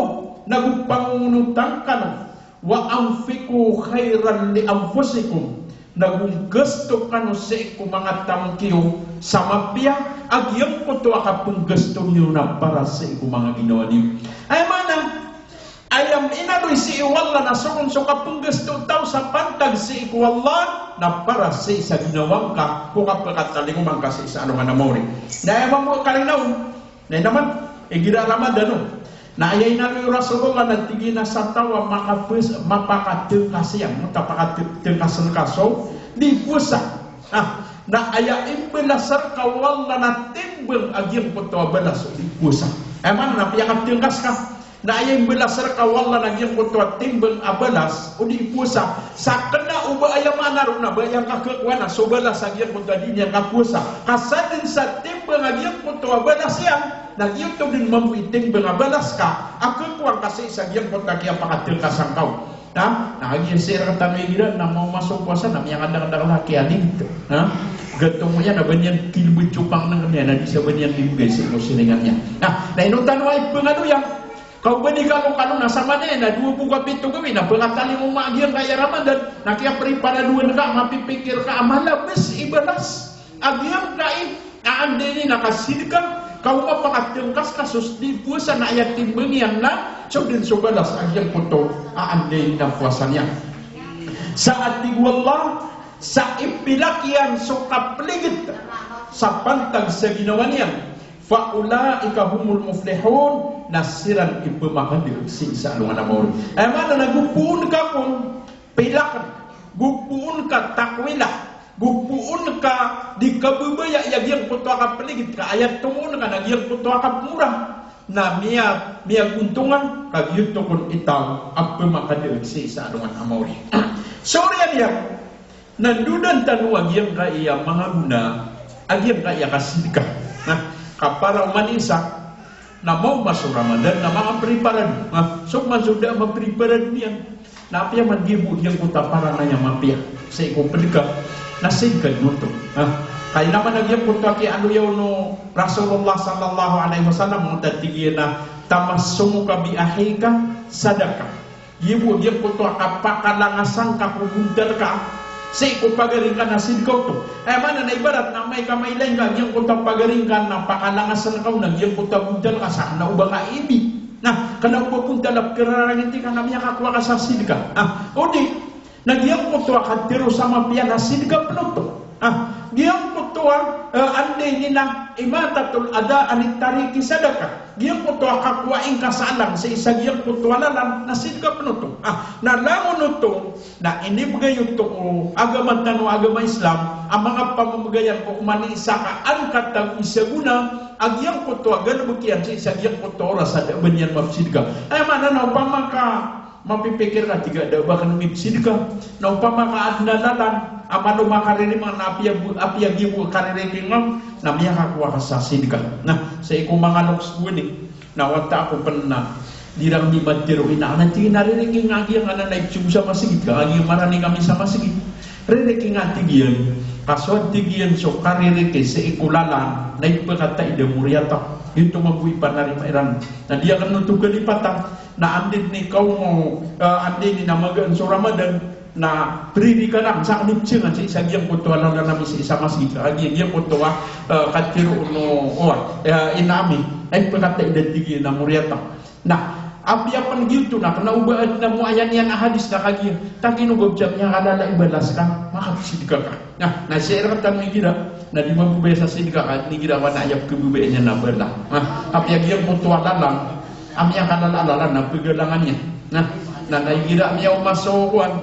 nago pangongonotan kano. Wa anfiqu khairan li anfusikum. Nago nggasto kano sii ko manga tamok iyo sa mapiya, a giyangkoto a kapnggasto niyo na para sii ko manga ginawa niyo. Aya maana, aya inaloy sii o Allah na so kon so kapnggasto o taw sa pantag sii ko Allah, na para sii sa ginawa ngka ko kapakatalingoma ngka sii sa alongan a maori. Na aya mambo a kalinaw, na ino man, igira Ramadan o. Na aya inaloy o Rasulullah na tig iyan a sa taw a makapes-, mapakatngkas iyan, mapakatngkas ngka so di powasa. Ah, na aya imbalas rka o Allah na timbang a giyangkoto a balas o di powasa. Aya maana na piyakatngkas ka. Na aya imbalas rka o Allah na giyangkoto a timbang a balas o di powasa. Sa kna o ba aya maana ron na ba aya ngka khakowa na so balas a giyangkoto a di niyan kapowasa. Ka sadn sa timbang a giyangkoto a balas iyan, na giyoto dn mambo i timbang a balas ka a khakowa ngka sii sa giyangkoto a kiyapakatngkasan ka on. Na, na agi sii rktano igira na maoma so powasa na miyakadakdakl a kiyaligit. Na, gatomo iyan na ba niyan kilbd so pangnngkn iyan na di sa ba niyan libgay sii ko siringan iyan. Na, na ino tano a ipngaloya? Ka o ba di kalokalo na samanaya na dowa bo ka pito gawii na pkatalingoma a giyangkaya Ramadan, na kiyapriparadoan ka, mapipikir ka a malabs i balas a giyangkai a anda ini na kasidka, ka o mapakatngkas ka so di powasa na aya timbang iyan na so dn so balas a giyangkoto a anda ini na powasa niyan. Sa a tig o Allah, sa ipilak iyan so kapligit sa pantag sa ginawa niyan, fa ulaika humul muflihun, na siran i pmakadg sii sa alongan a maori. Aya maana na go poon ka kon pilakn, go poon ka takwila, go poon ka di kababaya a giyangkoto a kapligit ka, aya tomoon ka na giyangkoto a kapmora, na miya, miyagontongan ka giyoto kon i taw a pmakadg sii sa alongan a maori. So oriyan iyan, na ndodan tano a giyangkaya manga gona a giyangkaya kasidka. Na, ka para oman isa na maoma so Ramadan na makapriparado. Na, so man so da a mapriparado niyan. Na apiya man giya bo giyangkoto a para na aya mapiya sii ko pd ka, na sii ka dn oto. Na, ka ino man a giyangkoto a kiyaaloya on o Rasulullah sallallahu alaihi wasallam, oto a tig iyan a, "Tamassukun bi akhika sadaqah." Giya bo giyangkoto a kapakalangasan ka ko bontal ka sii ko pagari ngka na sidka oto. Aya maana na ibarat na amay ka mailay ngka giyangkoto a pagari ngka na pakalangasan ka on a giyangkoto a bontal ka sa kna o ba ka ibi. Na kna o ba bontal a pkhararangiti ka na miyakakowa ka sa sidka. Ah, odi na giyangkoto a katharo sa mapiya na sidka pn oto. Ah, giyangkoto eh, anda ini na imatatul adha anit tariqi sadaqah. Giyangkoto a kakowa ingka sa alang sii sa giyangkoto a lalan na sidka pn oto. Ah, na langon oto na inibgay oto o agama tano a agama Islam a manga pamamagayan ko oman i isa ka angkat ago isa gona a giyangkoto a galbk iyan sii sa giyangkoto a oras a da a ba niyan mapsidka. Aya maana na opama ka mapipikir ka, tig a, da a ba akn mipsidka. Na opama ka adn a lalan a malo makaririman na apiya bo, apiya giya bo kaririking ngka, na miyakakowa ka sa sidka. Na sii ko manga loks bo ini, na wata ako pn na di iran mimatharo ina, na tig iyan a ririking ngka giyangkanan na ipsog sa masgit ka, a giya marani kami sa masgit. Ririking ngka, tig iyan, ka so, tig iyan, so kaririki sii ko lalan na ipkhataid a moriyata. Giyoto mambo i panarima iran. Na di akn oto kalipatan. Na anda ini kaomo, eh, anda ini na magaan so Ramadan, na priri ka lang sa kami psingan sii sa giyangkoto a lalan ami sii sa masgit, a giya, giyangkoto a, eh, katharo o, o, eh, ina ami. Ay, pkhataid a, tig iyan, a moriyata. Na apiya pn giyoto na kna o ba adn a moayan iyan a hadis na kagiya, tig iyan, o ba bsa miyakalala i balas ka, makapsidka ka. Na, na sii rktano igira na di mababaya sa sidka ka, igira wan a aya pkhababayaan iyan na bala. Na apiya giyangkoto a lalan a miyakalala a lalan na pgalangan iyan. Na, na, na igira miyaoma so kowan,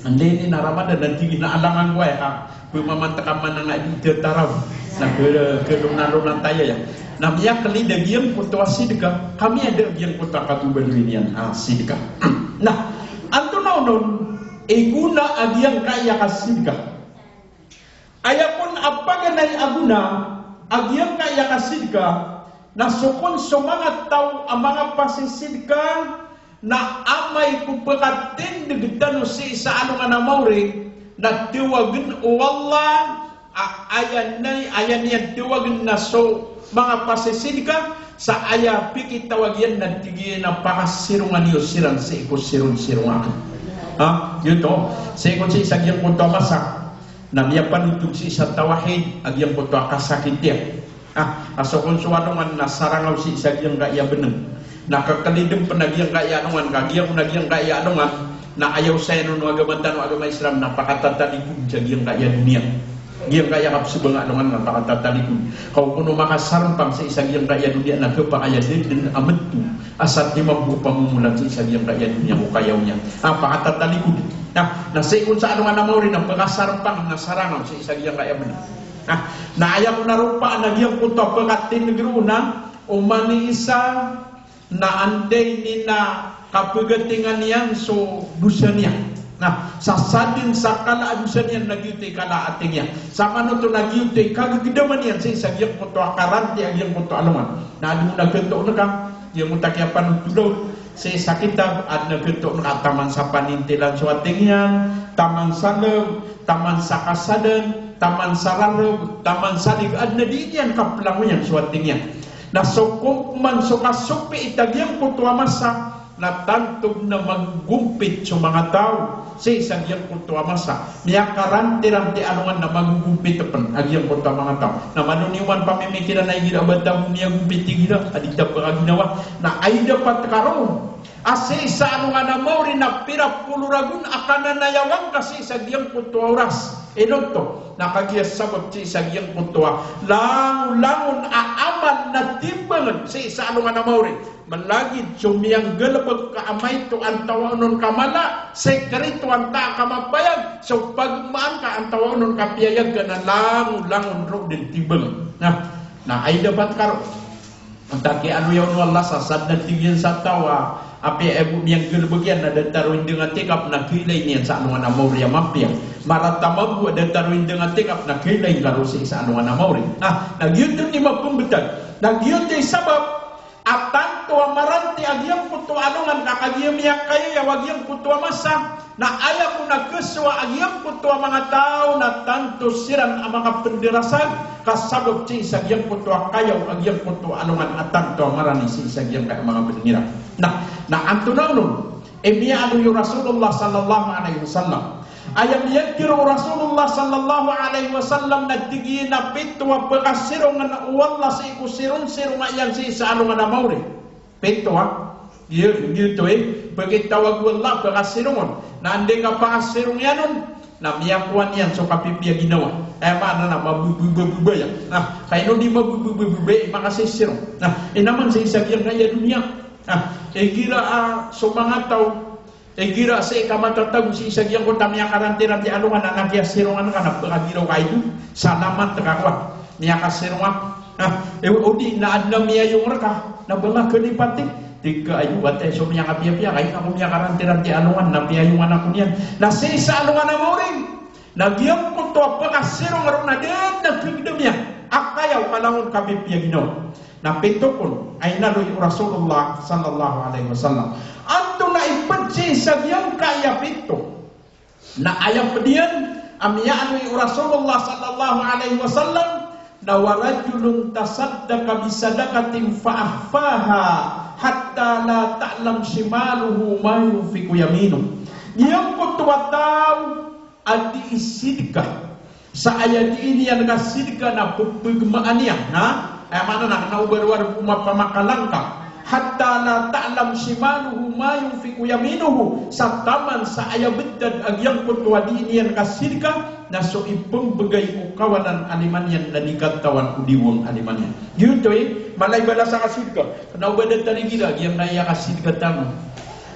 anda ini na Ramadan, na tig iyan a alangan ko aya ka pmamantk a mananga di tatarawih. Na kha, khalonalonaan ta aya. Na miyaklid a giyangkoto a sidka, ka miyada a giyangkoto a kababaloy niyan a sidka. Na antonaa onon i gona a giyangkaya kasidka? Aya kon a paganay a gona a giyangkaya kasidka na so kon so manga taw a manga pasisidka na amay ko pkatindg tano sii sa alongan a maori na tawagn o Allah a aya nay, aya niyan tawagn na so manga pasisidka sa aya pikitawag iyan na tig iyan a pakasirongan iyo siran sii ko sironsirongan akn. Ha? Giyoto. Sii ko sii sa giyangkoto a masa na miyapanotog sii sa tawhid a giyangkoto a kasakit iyan. Ah, a so kon so alongan na sarangaw sii sa giyangkaya bnng. Na kaklidn pn a giyangkaya alongan, ka giyangkon a giyangkaya alongan na aya osayan on o agama tano a agama Islam na pakatatalikud sa giyangkaya doniya. Giyangkaya kapsbng a alongan na pakatatalikud. Ka o kon o makasarmpang sii sa giyangkaya doniya na khapakay a da dn a mtho a satiman bo a pamomolan sii sa giyangkaya doniya ko kayaw niyan. Ah, pakatatalikud. Na, na sii kon sa alongan a maori na pkasarmpang na sarangaw sii sa giyangkaya bnng. Na, na aya kon a ropaan a giyangkoto a pkatindg roo na oman i isa na anda ini na kapgatingan iyan so dosa niyan. Na sa sadn sa kala a dosa niyan na giyoto i kala a ating iyan. Sa manoto na giyoto i kagagdaman iyan sii sa giyangkoto a karanti a giyangkoto a alongan. Na adn a khatoon ka, giyangkoto a kiyapanothola on sii sa kitab, adn a khatoon ka taman sa panintilan so ating iyan, taman sa lb, taman sa kasadn, taman sa rarb, taman sa lig, adn a dii niyan kaplangoyan so ating iyan. Na so kon man so kasopiit a giyangkoto a masa na tanto na magogompit so manga taw sii sa giyangkoto a masa. Miyakarantiranti a alongan na magogompit pn a giyangkoto a manga taw. Na malo niyo man pamimikiran a igira a ba ta bo miyagompit igira a di ta pkaginawa. Na aya dapat ka roo a sii sa alongan a maori na pira polo ragon a kananayawan ka sii sa giyangkoto a oras. Ino oto? Na kagiya sabap sii sa giyangkoto a langolangon a amal na timbangn sii sa alongan a maori. Malagid so miyanggalbk ka a maito antawaa onon ka mala, sekreto antaa ka mapayag, so pagmaan ka antawaa onon ka piyayag ka na langolangon roo dn timbangn. Na, na aya dapat ka roo. Antaa ki aloya on o Allah sa sadn a tig iyan sa taw a apiya bo miyanggalbk iyan na datar o indng a tikap na khailay niyan sa alongan a maori a mapiya. Marata mambo a datar o indng a tikap na khailay ngka roo sii sa alongan a maori. Na, na giyoto i mapmbtad. Na giyoto i sabap a tanto a maranti a giyangkoto a alongan ka kagiya miyakayayaw a giyangkoto a masa. Na aya kon a khasowa a giyangkoto a manga taw na tanto siran a makapndarasag ka sabap sii sa giyangkoto a kayaw a giyangkoto a alongan a tanto a marani sii sa giyangkai a manga bnng iran. Na, na antonaa onon i miyaaloy o Rasulullah sallallahu alaihi wasallam? Aya miyatharo o Rasulullah sallallahu alaihi wasallam na tig iyan a pito a pkasirongn o Allah sii ko sirongsironga iyan sii sa alongan a maori. Pito a, giyo, giyoto i pkitawag o Allah a pkasirong on. Na anda i kapakasirong iyan on Na miyakowa niyan so kapipiya ginawa. Aya maana na mabebebebebaya. Na, ka ino di mabebebebebaya, makasisirong. Na, ino man sii sa giyangkaya doniya. Na, igira a so manga taw, igira sii ka matatago sii sa giyangkoto a miyakarantiranti a alongan na kiyasirongan ka na pekagiraw ka ito. Salamat ka kowa. Miyakasirong ako. Na, e, o di na aden a miyayong reka. Na ba nga kalipati. Tig ka ayo, wata so miyakapiyapiya, ka ino ako miyakarantiranti a alongan, na piyayongan ako niyan. Na sii sa alongan a maori. Na giyangkoto a pekasirong ron na da den a kegedam iyan. A kaya o kalangon kapipiya ginawa. Na pito kon a inaloy o Rasulullah sallallahu alaihi wasallam. Antonaa i ped sii sa giyangkaya pito? Na aya ped iyan a miyaaloy o Rasulullah sallallahu alaihi wasallam na, "Wa rajulun tasaddaqa bi sadaqatin fa akhfaha hatta la ta'lam shimaluhu ma yunfiqu yaminuh." Giyangkoto a taw a dii sidka sa aya dii niyan kasidka na pepegemaan iyan, na aya maana na kena o ba rowar o mapamakalangka. Hatta la ta'lam shimaluhu ma yunfiqu yaminuhu. Sa taman sa aya betad a giyangkoto a dii niyan kasidka na so ipembegay o kawanan a lima niyan na di katawan o diwang a lima niyan. Giyoto i mala i balas a kasidka. Kena o ba datar igira giyangkaya kasidka tano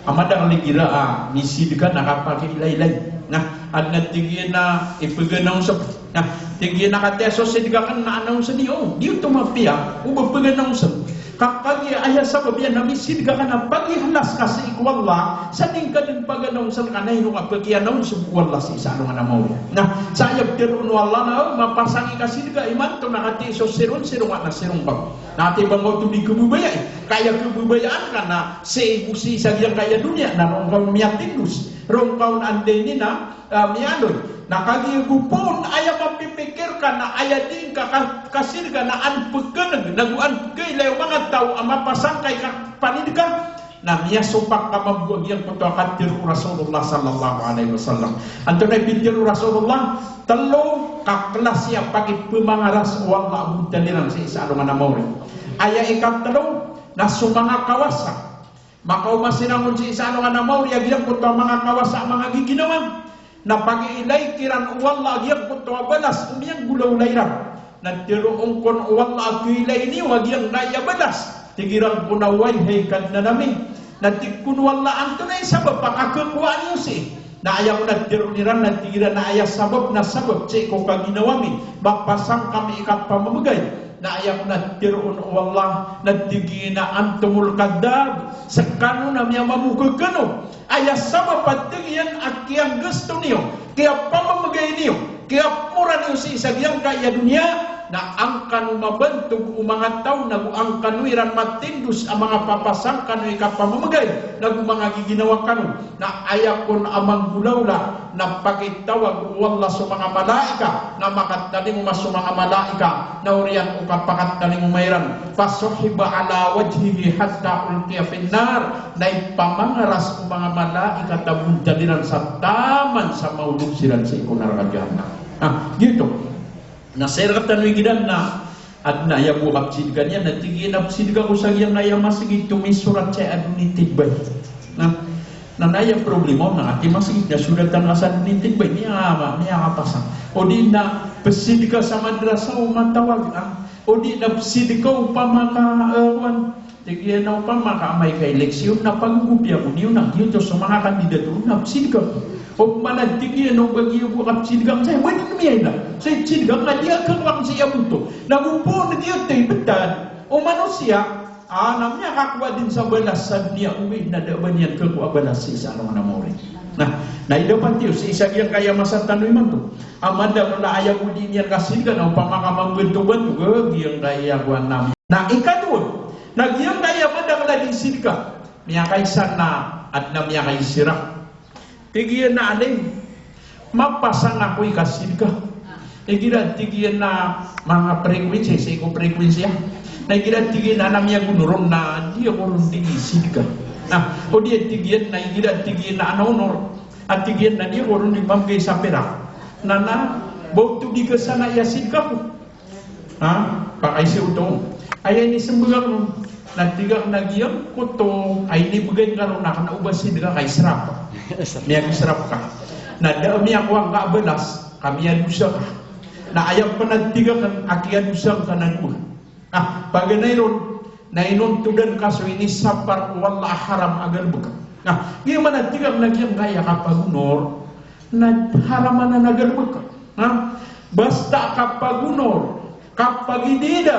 a madakel igira a misidka na kapakiilaylay. Na aden a tig iyan a ipeganaonseb. Na tig iyan a katii so sidka ken na anaonseb iyo. Giyoto mapiya o ba peganaonseb. Ka kagiya aya sabap iyan na misidka ka na pagihalas ka sii ko Allah, sa di ngka den paganaonseb ka na ino ka pagianaonseb o Allah sii sa alongan a maori. Na sa aya pitharo o Allah na, o, mapasang i kasidka imanto na katii so sirong, sirong a na sirong ka. Na ati ba nga oto di kebebayai. Ka aya kebebayaan ka na sii, sii sa giyangkaya doniya na roo ngka on miyatindos, roo ngka on anday ini na, ah, miyaaloy. Na kagiya bo poon aya mapipikir ka na aya di ngka ka-, kasidka na an pekeneg, nago an pekeilay o manga taw a mapasang ka i kapanidka. Na miyasopak ka mambo a giyangkoto a katharo o Rasulullah sallallahu alaihi wasallam. Antonaa i pitharo o Rasulullah? Telo ka klasi a pakipemangaras o Allah a bontal iran sii sa alongan a maori. Aya ikatelo na so manga kawasa. Makaoma siran on sii sa alongan a maori a giyangkoto a manga kawasa a manga giginawa. Na pakiilay kiran o Allah a giyangkoto a balas o miyanggolawla iran. Na tharoon kon o Allah a kiilay niyo a giyangkaya balas. Tig iran ko na, "Oway, hay Kadnan ami." Na tig kon o Allah, "Antonaa i sabap a kakekowaan iyo sii?" Na aya kon a tharoon iran na tig iran a aya sabap na sabap sii ko kaginawa mi, mapasang kami i kapamamegay. Na aya kon a tharoon o Allah na tig iyan a antumul kadhab, sekano na miyamamokeg kano. Aya sabap a tig iyan a kiyanggasto niyo, kiyapamamegay niyo, kiyapmora niyo sii sa giyangkaya doniya, na an kano mabantog o manga taw, nago an kano iran matindos a manga papasang kano i kapamamegay, nago manga giginawa kano. Na aya kon a manggolawla, na pakitawag o Allah so manga malaikat, na makatalingoma so manga malaikat, na oriyan o kapakatalingoma iran, fasuhiba ala wajhihi hatta ulqiya fin nar, na ipamangaras o manga malaikat a bontal iran sa taman sa maolog siran sii ko naraka jahannam. Na giyoto. Na sii rektano igira na aden a aya bo a kapsidka niyan, na tig iyan a psidka ko sa giyangkaya masgit, tomisorat sa aya donitid bay. Na, na aya problema on na katii masgit na soratan ka sa donitid bay, miya, miyakapasang. O di na psidka sa madrasa o matawag, ah. O di na psidka opama ka, eh, kuwan. Tig iyan a opama ka amay ka eleksyon na pagogopiya ko niyo na giyoto so manga kandidato na psidka ko. Opama na tig iyan a oba giya bo a kapsidka ko saya, ba di ko miyaila. Saya psidka ko na di ako kakowa sii a boto. Na go poon giyoto i betad o manosiya, ah, na miyakakowa den sa balas sa doniya, ogaid na da a ba niyan kakowa balas sii sa alongan a maori. Na, na idapat iyo sii sa giyangkaya masa tano imanto. A madakel a aya bo di niyan kasidka na opama ka mambantobanto, eh, giyangkaya kowan na. Na ikadowa, na giyangkaya madakel a di sidka, miyakaisa na aden a miyakaisira. Tig iyan a, "Alim, mapasang ako i kasidka." Igira tig iyan a manga frequency, sii ko frequency a. Na igira tig iyan a na miyagonoron na di ako ron di sidka. Na, o di tig iyan na igira tig iyan a ana onor. A tig iyan na di ako ron di mamgay sa perak. Na, na, ba oto di ka sana iya sidka ko. Ha? Pakaisi oto. Aya inisembag akn on. Na tig akn a giyangkoto a inibgay ngka ron na kna o ba sidka ka israf. Miyagisraf ka. Na da a miyakowa ngka a balas, ka miyadosa ka. Na aya pn a tig akn a kiyadosa ngka na dowa. Ah, paganay ron, na inontodan ka so inisapar o Allah a haram a galbk. Na giya man a tig akn a giyangkaya kapagonor, na haram anan a galbk. Ha? Basta kapagonor, kapagidida,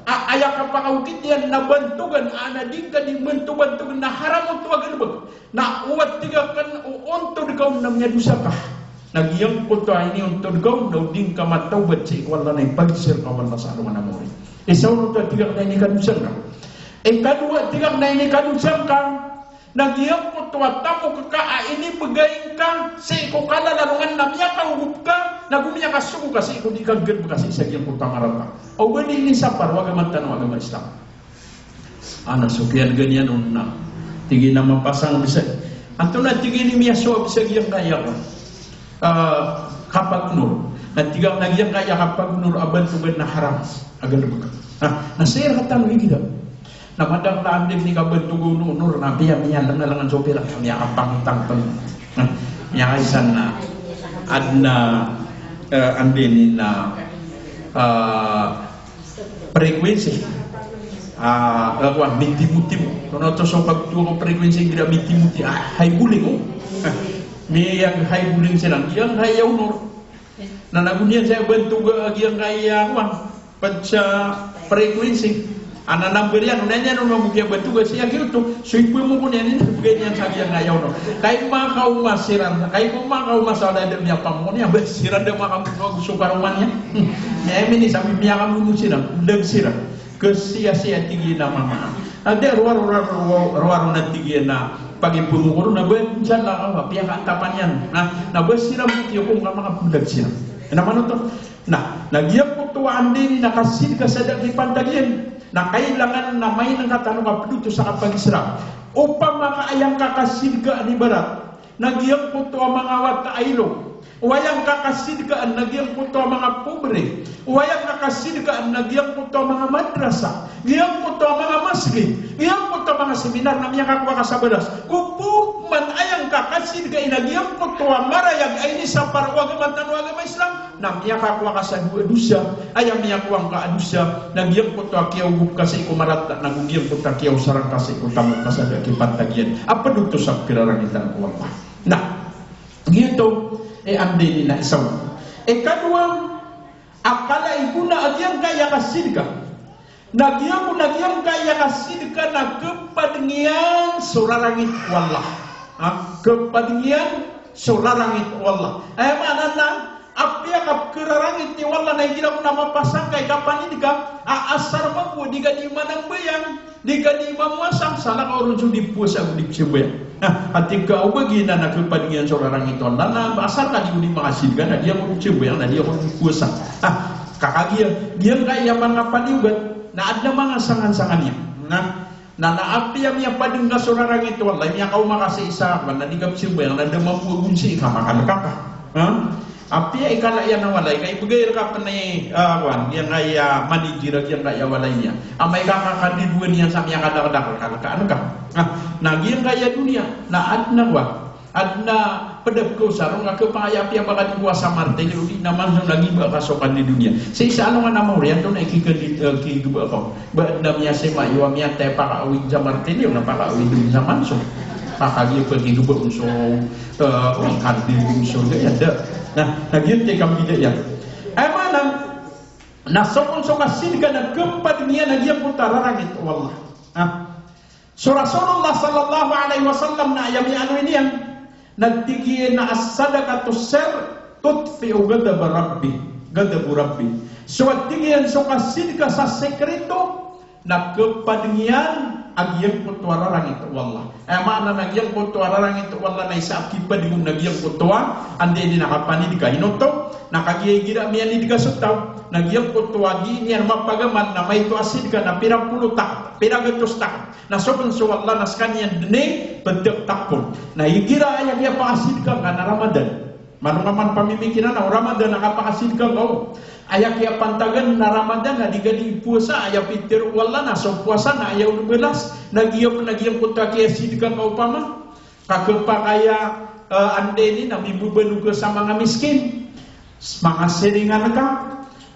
a, aya kapakaokit iyan na bantogan, a na di ngka di mantobantog na haram oto a galbk. Na o tig akn o ontod ka on na miyadosa ka. Na giyangkoto a iniontod ka on na o di ngka matawbat sii ko Allah na ipagisir ka o Allah sa alongan a maori. Isa on oto a tig akn a inikadosa ngka. Ikadowa a tig akn a inikadosa ngka, na giyangkoto a tamok ka a inibgay ngka sii ko kalalalongan na miyakaogop ka, na go miyakasogo ka sii ko di ka galbk sii sa giyangkoto a marata. O ba di inisapar o agama tano a agama Islam. Ana so kiyalgan iyan on na tig iyan a mapasang bisa. Antonaa tig iyan i miyasowa bisa giyangkaya ko, ah, kapagonor. Na tig akn a giyangkaya kapagonor a bantogan na haram a galbk. Na, na sii rktano igira. Na madakl a anda i kabantog o onor, na piya miyalangalangan so pira, miyakapangitang pn. Na miyakaisa na adn a, eh, anda i na, ah, frequency. Ah, kowan, mitimotimo. Kono oto so pagtuwa ko frequency, igira mitimoti, ah, high calling, o. Miyag-high calling siran, giyangkaya onor. Na nago niyan saya bantoga giyangkaya, kowan, pd sa frequency. Ana number iyan, o na niyan on mago kiyabantoga siya giyoto. So ipamoko niyan, inibgay niyan sa giyangkaya onor. Kay makaoma siran, kay ko makaoma sa wala da miyapamoko niyan, ba siran da makamoto ago so karoma niyan. Hm. Aya mini sabi miyakamono siran, dag siran. Kasiya-siya tig iyan a mama. Na di rowar, rowar, rowar, rowar na tig iyan a pagipamoko ron na ba, insha Allah, awa, piyakaantapan iyan. Na, na ba siran bo tiyo ko ngka makapolag siran. Na manoto. Na, na giyangkoto a anda i na kasidka sa da a kipantag iyan. Na kailangan na main ngka tano kapdoto sa kapag-Islam. Opama ka aya ngka kasidkaan ibarat na giyangkoto a manga wata a ilog. O aya ngka kasidkaan na giyangkoto a manga pobre. O aya ngka kasidkaan na giyangkoto a manga madrasa. Giyangkoto a manga masgit. Giyangkoto a manga seminar na miyakakowa ka sa balas. Ko pman aya ngka kasidkaan na giyangkoto a marayag a inisapar o agama tano a agama Islam. Na miyakakowa ka sa dowa dosa, aya miyakowa ngka a dosa, na giyangkoto a kiyaogop ka sii ko marata, na go giyangkoto a kiyaosar ngka sii ko tamok ka sa da a kipantag iyan a pd oto sa pirarangitan ko Allah. Na giyoto i anda i na isa on. Ikadowa, a kala i gona a giyangkaya kasidka. Na giya bo na giyangkaya kasidka na khapadng iyan so rarangit o Allah. Ha? Khapadng iyan so rarangit o Allah. Aya maana na apiya ka pkhararangit o Allah na igira bo na mapasang ka i kapanidka a asar mambo di ka di manambayang, di ka di mamowasa, salakaw ron so di powasa ago di pzambayang. Ha, a tig ka o ba giyanan na khapadng iyan so rarangit o Allah na asar ka di ko di makasidka na di ako di pzambayang na di ako di powasa. Ha, ka kagiya, giyangkaya man kapaniyogat. Na adn a manga sangansangan iyan. Na, na, na apiya miyapadng ka so rarangit o Allah, miyakaoma ka sii sa, na di ka pzambayang, na da mambo a gonsi ka, makalka ka. Ha? Apiya ikala iyan a walay, ka ibgay rka pn i, ah, kowan, giyangkaya manager a giyangkaya walay niyan. Amay ka kakadidoan iyan sa miyakadakdakl, kalkaan ka. Ha? Na giyangkaya doniya, na adn a kowan. Adn a pd a pkaosar on ka khapakay a apiya ba ka di kowasa martini, o di na manso na giba ka so kandidon iyan. Sii sa alongan a maori, antonaa i kikandi-, eh, kigiba ka on. Ba adn a miyasema iyo a miyatay a pakaawid sa martini, o na pakaawid on sa manso. Pakagiya pkhigiba on so, eh, kandidon so, da, da. Na, na giyoto i kambida iyan. Aya maana, na so kon so kasidka na khapadng iyan a giyangkoto a rarangit o Allah. Ah. So Rasulullah sallallahu alaihi wasallam na aya miyaaloy niyan, na tig iyan a as-sadaqatu sirr tutfi'u ghadaba Rabbi, ghadaba Rabbi. So a tig iyan so kasidka sa sekreto, na khapadng iyan a giyangkoto a rarangit o Allah. Aya maana na giyangkoto a rarangit o Allah na isa a kipadng on na giyangkoto a, anda i na kapanidka. Ino oto, na kagiya igira miyanidka so taw, na giyangkoto a di niyan mapagamal na maito a sidka na pira polo tak, pira gatos tak. Na so kon so Allah na skaniyan dn i pd a takpon. Na igira aya kiyapakasidka ngka na Ramadan. Mano nga man pamimikiran a o Ramadan a kapakasidka ngka on. Aya kiyapantagan na Ramadan na di ka di powasa, aya pitharo o Allah na so powasa na aya on balas, na giya pn a giyangkoto a kiyasidka ngka opama. Ka khapakay a, eh, anda ini na mimbebaloga sa manga miskin. Manga siringan ka.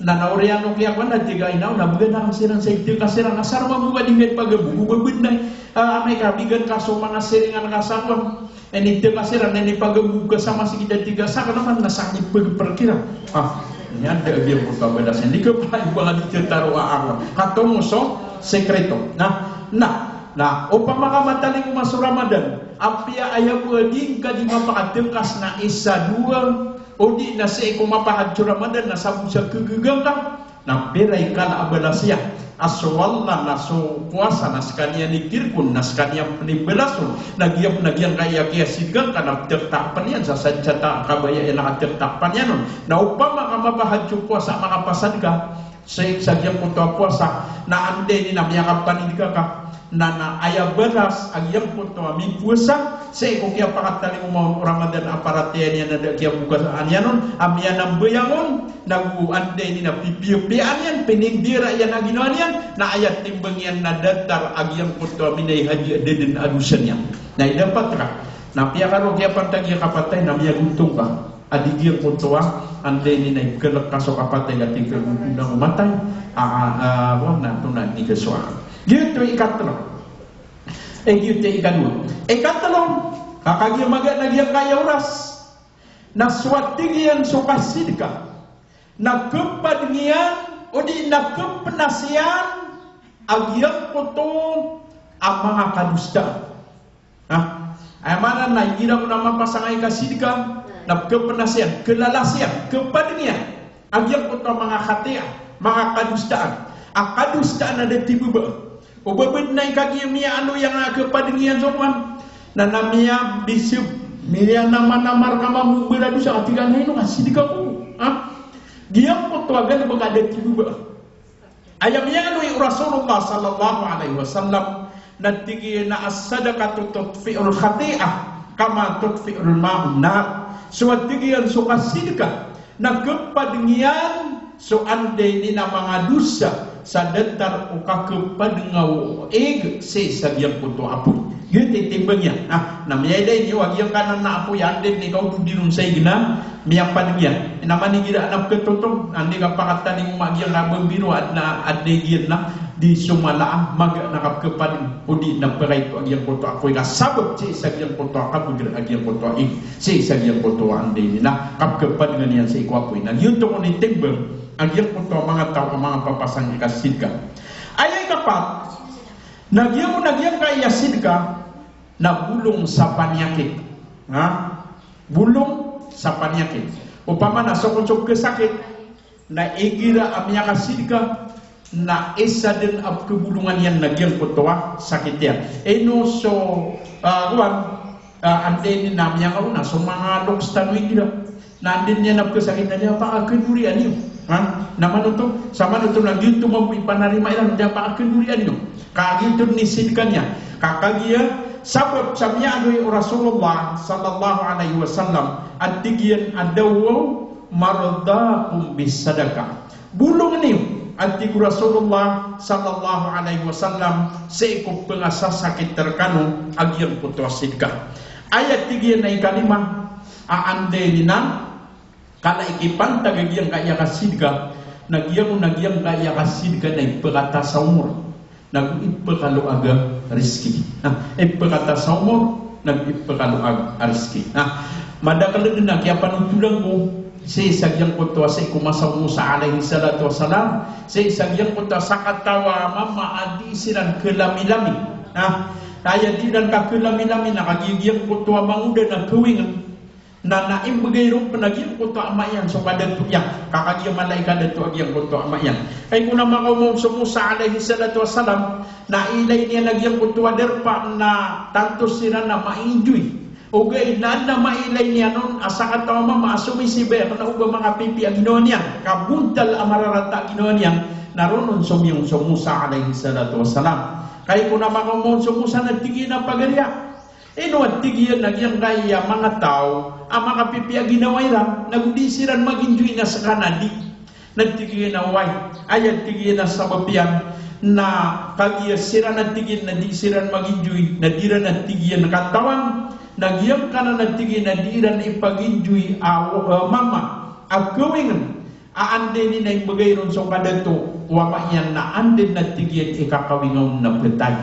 Na, na oriyan o kiyakowa na tig a ina o na bgan akn siran sa ipd ka siran. Asar mambo ka di ngka ipagambog o ba bnar, eh, amay ka bigan ka so manga siringan ka sa kowan. Inipd ka siran, na inipagambog ka sa masgit a tig a sakn naman na sakn ipagpr kiran. Ah, niyan da a giyangkoto a balas iyan. Di ka pn aya ba nga di titaro a ako. Katomo so sekreto. Na, na, na opama ka matalingoma so Ramadan, apiya aya bo a di ngka di mapakatngkas na isa dowa, odi na sii ko mapahad so Ramadan na sabo sa kagaga ngka, na pira i kala a balas iyan a so Allah na so powasa na skaniyan i tirkon, na skaniyan pn i balason, na giyap na giyangkaya kiyasidka ngka na pttakpan iyan sa sadn sa ta-, kabaya iyan a katakpan iyan on. Na opama ka mapahad so powasa a makapasad ka, sii sa giyangkoto a powasa, na anda ini na miyakapanidka ka, na, na aya balas a giyangkoto a mipowasa sii ko kiyapakatalingoma on o Ramadan a paratiyaya niyan a da a kiyabokasaan iyan on, a miyanambayang on, nago anda ini na pipiyapiyaan iyan, pinindira iyan a ginawa niyan, na aya timbang iyan na datar a giyangkoto a minay hadi a da dn a dosa niyan. Na idapat ka, na piyakaro kiyapantag iyan kapatay, na miyagontong ka. A di giyangkoto a, anda ini na ipkalk ka so kapatay ka tig ka gontong na o matay. A, a, a, wan na to na di ka so a. Giyoto i ikatlo. Eh, giyoto i ikadowa. Ikatlo, ka kagiya magaan a giyangkaya oras. Na so a tig iyan so kasidka na khapadng iyan, odi na khapnas iyan a giyangkoto a manga kadosaan. Ha? Aya maana na igira ko na mapasang a ikasidka, na khapnas iyan, khalalas iyan, khapadng iyan a giyangkoto a manga khati'ah, manga kadosaan. A kadosaan a da tibaba. O ba bnar na ikagiya miyaaloy a nga khapadng iyan so kowan. Na, na miyabisib, miyanamar-namar ka mambo mbala dosa, a tig a na ino kasidka ko. Ha? Giyangkoto a galbk a da tibaba. Aya miyaaloy o Rasulullah sallallahu alaihi wasallam na tig iyan a as-sadaqatu tutfi'ul khati'ah kama tutfi'ul ma'un nar. So a tig iyan so kasidka na khapadng iyan so anda ini na manga dosa sa datar o kakhapadnga o ig sii sa giyangkoto a apoy. Giyoto i timbang iyan. Ah, na miyailay niyo a giyangkanan a apoy, anda ini ka o dodi ron sa ig na miyapadng iyan. Na man igira adn a pkhatotog, anda i kapakatalingoma a giyangkaya a biro, adn a, adn a ig iyan na di so mala a magaan a kapkhapadng, odi na pkaito a giyangkoto a apoy ka sabap sii sa giyangkoto a kabagr a giyangkoto a ig sii sa giyangkoto a anda ini na kapkhapadngan iyan sii ko apoy. Na giyoto kon i timbang a giyangkoto a manga taw a manga papasang ikasidka. Aya ikapat, na giyangkoto a giyangkaya sidka na bolong sa paniyakit. Ha? Bolong sa paniyakit. Opama na so kon so khasakit, na igira a miyakasidka, na isa dn a pkhabolongan iyan na giyangkoto a sakit iyan. Ino so, ah, kowan, ah, anda ini na miyakaona so manga loks tano igira. Na anda niyan a pkhasakit na di a pakakandorian iyo. Ha? Na manoto, sa manoto na giyoto mambo i panarima iran, di a pakakandorian iyo. Ka giyoto dn i sidka niyan. Ka kagiya sabap sa miyaaloy o Rasulullah sallallahu alaihi wasallam a tig iyan a dawu mardhakum bis sadaqah. Bolong niyo, a tig o Rasulullah sallallahu alaihi wasallam, sii ko pngasasakit rkano a giyangkoto a sidka. Aya tig iyan a ikalima, a anda ini na kala i kipantag a giyangkaya kasidka, na giyangkoto a giyangkaya kasidka na ipkhatas a omor, nago ipkhaloag a rizki. Na ipkhatas a omor, nago ipkhaloag a rizki. Na madakl dn a kiyapanotolan ko sii sa giyangkoto a sii ko masa o Musa alayhis salatu wassalam, sii sa giyangkoto a sakataw a mama a di siran khalamilami. Na aya di iran kakhalamilami na kagiya giyangkoto a mangoda na khawing na, na imbgay ron pn a giyangkoto a ama iyan so kadato iyan, ka kagiya mala i kadato a giyangkoto a ama iyan. Aya kon a makaoma on so Musa alayhis salatu wassalam, na ilay niyan a giyangkoto a darpa na tanto siran a ma-enjoy. Ogaid na adn a mailay niyan on a sakataw a mama a somisibay a kna o ba makapipiya a ginawa niyan, ka bontal a mararata a ginawa niyan, na ron on somiyong so Musa alayhis salatu wassalam. Ka aya kon a makaoma on so Musa na tig iyan a pagari a Ino a tig iyan a giyangkaya manga taw a makapipiya a ginawa iran, nago di siran mag-enjoy na ska na di. Na tig iyan a oway, aya tig iyan a sabap iyan na kagiya siran a tig iyan na di siran mag-enjoy, na di ran a tig iyan katawan Na giyangkanan a tig iyan a di iran ipaginjoy a, eh, mama a kawingn a anda ini na imbgay ron so kadato o ama iyan na anda na tig iyan i kakawinga on na btad.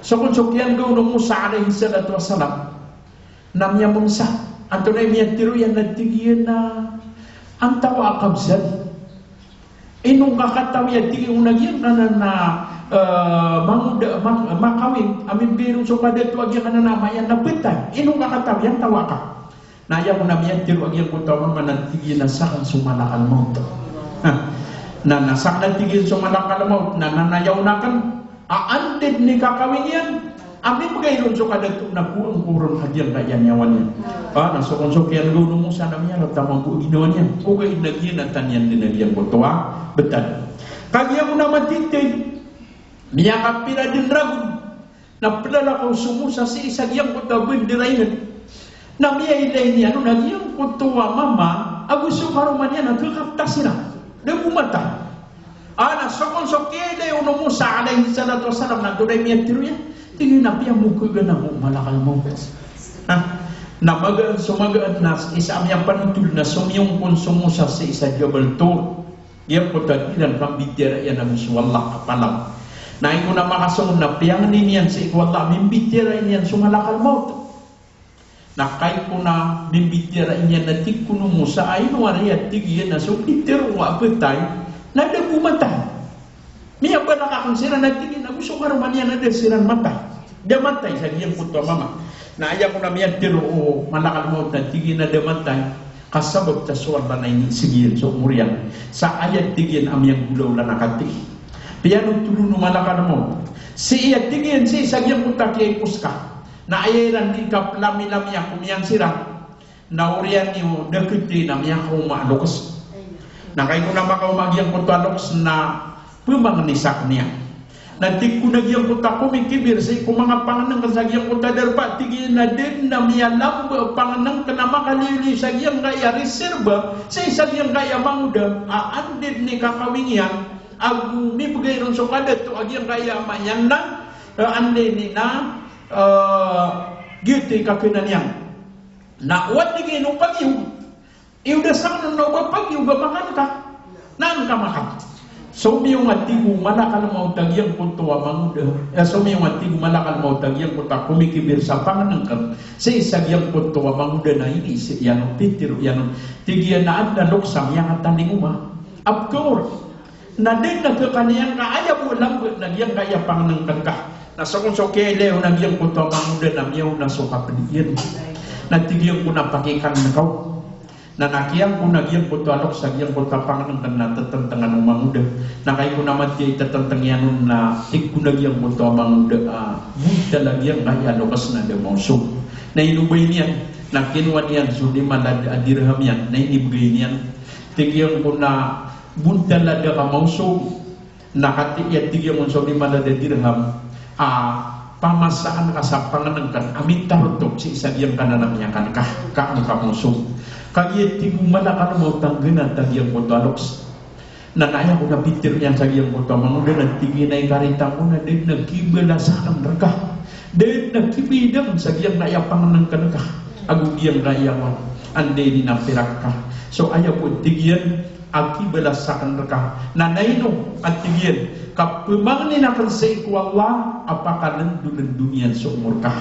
So kon so kiyanggaw o Musa alayhis salatu wassalam na miyamangsa. Antonaa i miyatharo iyan na tig iyan a antawaa ka bsad. Ino ngka katawi a tig iyan a giyangkanan a, eh, mangoda, ma-, makawing a mimbgay ron so kadato a giyangkanan a ama iyan na btad. Ino ngka katawi, antawaa ka. Na aya kon a miyatharo a giyangkoto a mama na tig iyan a sakn so malakal mawt. Ha. Na, na sakn a tig iyan so malakal mawt, na, na, na aya on akn a anda dn i kakawing iyan a mimbgay ron so kadato na kowaan ko ron a giyangkaya niyawa niyan. Ah, na so kon so kiyanggaw o Musa na miyarata mambo a ginawa niyan. Ogaid na giyanatan iyan dn a giyangkoto a btad. Kagiya kon a matitid, miyakapira dn ragon na plalakaw so Musa sii sa giyangkoto a bandera iyan. Na miyailay niyan on a giyangkoto a mama ago so karoma niyan a kakapta siran. Da bo matay. Ah, na so kon so kiyailay on o Musa alayhis salatu wassalam na antonaa i miyatharo iyan. Tig iyan a piyamokagan ako o malakal mawt. Ha? Na magaan so magaan na isa a miyapanotol na somiyong kon so Musa sii sa Jabal Tur. Giyangkoto a di iran kambitiyarai ago so Allah a palang. Na aya kon a makasong na piyangni niyan sii ko Allah a mimbitiyarai niyan so malakal mawt. Na kagiya kon a mimbitiyarai niyan na tig kon o Musa a ino ari a tig iyan a so bitiyarai a btad na da bo matay. Miyabalak akn siran a tig iyan ago so karoma niyan a da siran matay. Da matay sa giyangkoto a mama. Na aya kon a miyatharo o malakal mawt na tig iyan a da matay. Ka sabap sa so Allah na inisg iyan so omor iyan. Sa aya tig iyan a miyanggolawla na katii. Piyanotol on o malakal mawt. Sii a tig iyan sii sa giyangkoto a kiyaipos ka. Na aya iran di kaplamilamiya ko miyan siran. Na oriyan iyo da kti na miyakaoma a loks. Na kagiya kon a makaoma giyangkoto a loks na pmangni sakn iyan. Na tig kon a giyangkoto a komikibir sii ko manga pangnngkn sa giyangkoto a darpa, tig iyan a da dn a miyalamba a pangnngkn a makaliyoliyo sa giyangkaya reserba, sii sa giyangkaya mangoda a anda dn i kakawing iyan, ago mibgay ron so kadato a giyangkaya ama iyan na, eh, anda ini na, eh, giyoto i kaknan iyan. Na o tig iyan o pagiyog, iyo da sakn on na o ba pagiyog a makan ka. Na an ka makan. Somiyong a tig o malakal mawt a giyangkoto a mangoda. Eh, somiyong a tig o malakal mawt a giyangkoto a komikibir sa pangnngkn. Sii sa giyangkoto a mangoda na inisg iyan on, pitharo iyan on. Tig iyan a adn a loks a miyakatanding oma a pkaor. Na da dn a khakan iyan ka aya bo a lamba na giyangkaya pangnngkn ka. Na so kon so kiyailay on a giyangkoto a mangoda na miyaona so kapdi iyan. Na tig iyan kon a pakikan ka on. Na, na kiyangkona giyangkoto a loks a giyangkoto a pangnngkn na ttntngan o mangoda. Na kagiya kon a mathay i ttntng iyan on na tig kon a giyangkoto a mangoda a bontal a giyangkaya loks na da maosog. Na inobay niyan, na kinowa niyan so lima lad a dirham iyan, na inibgay niyan. Tig iyan kon a bontal a da ka maosog. Na katii a tig iyan kon so lima lad a dirham a pamasaan ka sa pangnngkn a mitarotop sii sa giyangkanan a miyakan ka, ka an ka maosog. Kagiya tig o malakal mawt a nggnat a giyangkoto a loks. Na aya kon a pitharo iyan sa giyangkoto a mangoda na tig iyan a ikarita ko na da dn a kibalasan rka. Da dn a kibayadan sa giyangkaya pangnngkn ka. Ago giyangkaya anda ini na pirak ka. So aya bo tig iyan a kibalasan rka. Na ino a tig iyan, ka pmangnin akn sii ko Allah a pakalndolndo niyan so omor ka.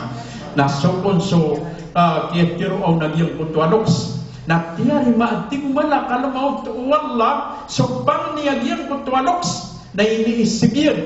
Na so kon so, ah, kiyatharoa on a giyangkoto a loks. Na tiyarima a tig o malakal mawt o Allah so pangni a giyangkoto a loks. Na iniisg iyan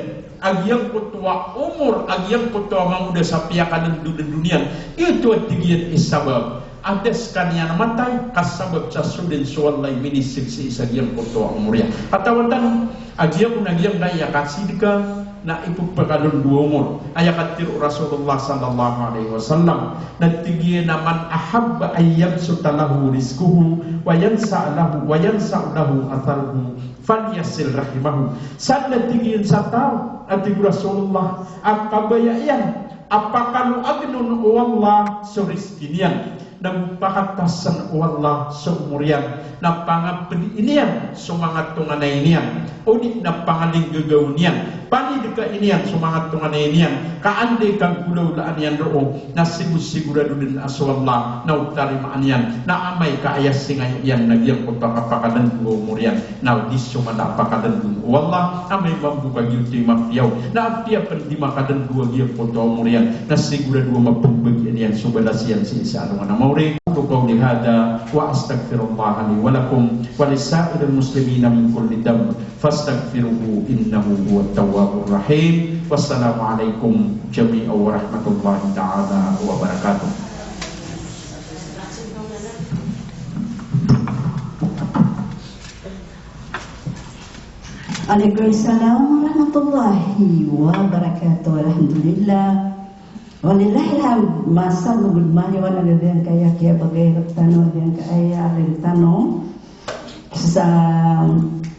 a giyangkoto a omor a giyangkoto a mangoda sa piyakalndolndo niyan. Giyoto a tig iyan i sabap a da skaniyan matay, ka sabap sa so dn so Allah i minisg sii sa giyangkoto a omor iyan. Katawan tano a giyangkoto a giyangkaya kasidka na ipphakalondo a omor. Aya katharo o Rasulullah sallallahu alaihi wasallam na tig iyan a, "Man ahabba an yabsuta lahu rizquhu wa yansa lahu, wa yansa lahu atharuhu, falyasil rahimahu." Sadn a tig iyan sa taw a tig o Rasulullah a kabaya iyan a pakaloagn on o Allah so rizki niyan. Na pakatasan o Allah so omor iyan, na pangapediin iyan so manga tonganay niyan, odi na pangalinggagaw niyan, panidekain iyan so manga tonganay niyan, ka anda i kagolawlaan iyan roo, na sigo-sigorado den a so Allah na o tarimaan iyan, na amay ka aya singayo iyan na giyangkoto a kapakadandowa o omor iyan, na di so mala a pakadandowa o Allah, amay mambo ka giyoto i mapiya on, na apiya pen di makadandowa giyangkoto a omor iyan, na sigorado a mapembagian iyan so balas iyan sii sa alongan a maori. Aqulu qawli hadha wa astaghfirullaha li wa lakum wa li sa'iril muslimina min kulli dhanb fastaghfiruhu innahu huwat tawwabur rahim. Wassalamu alaikum jami'an wa rahmatullahi ta'ala wa barakatuh. Alaikum salam warahmatullahi wabarakatuh. Alhamdulillah. Walillahil hamd. Masa mo gud maliwan a giyangkaya kiyabagay rektano, giyangkaya aya rektano sa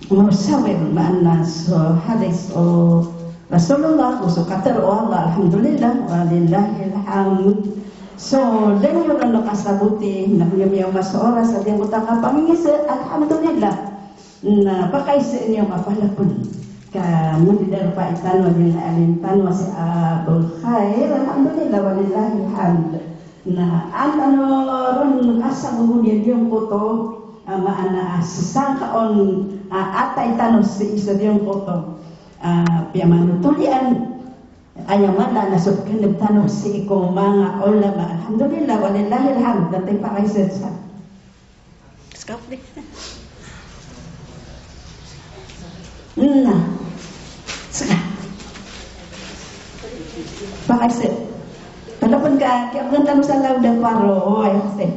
mursawir, maana so hadis o Rasulullah, o so katharo o Allah, alhamdulillah, walillahil hamd. So, da niyo ron kasaboti, na miyaoma so oras a giyangkoto a kapangingiza, alhamdulillah. Na pakaiza niyo mapalapon. Ka minidarpa i tano a giyangkaya alim tano a si Abul Khair, alhamdulillah, walillahil hamd. Na an tano ron kasaboti a giyangkoto, a maana a sesangka on, a atay tano sii sa giyangkoto. A, piyamanotholian, aya maana na so pekhaneg tano sii ko manga ulama. Alhamdulillah, walillahil hamd, na taw pakaiza sa. Ska. Na. Ska. Pakaiza. Palapen ka, kiyabgan tano sa lawda paro. O, ay, okay.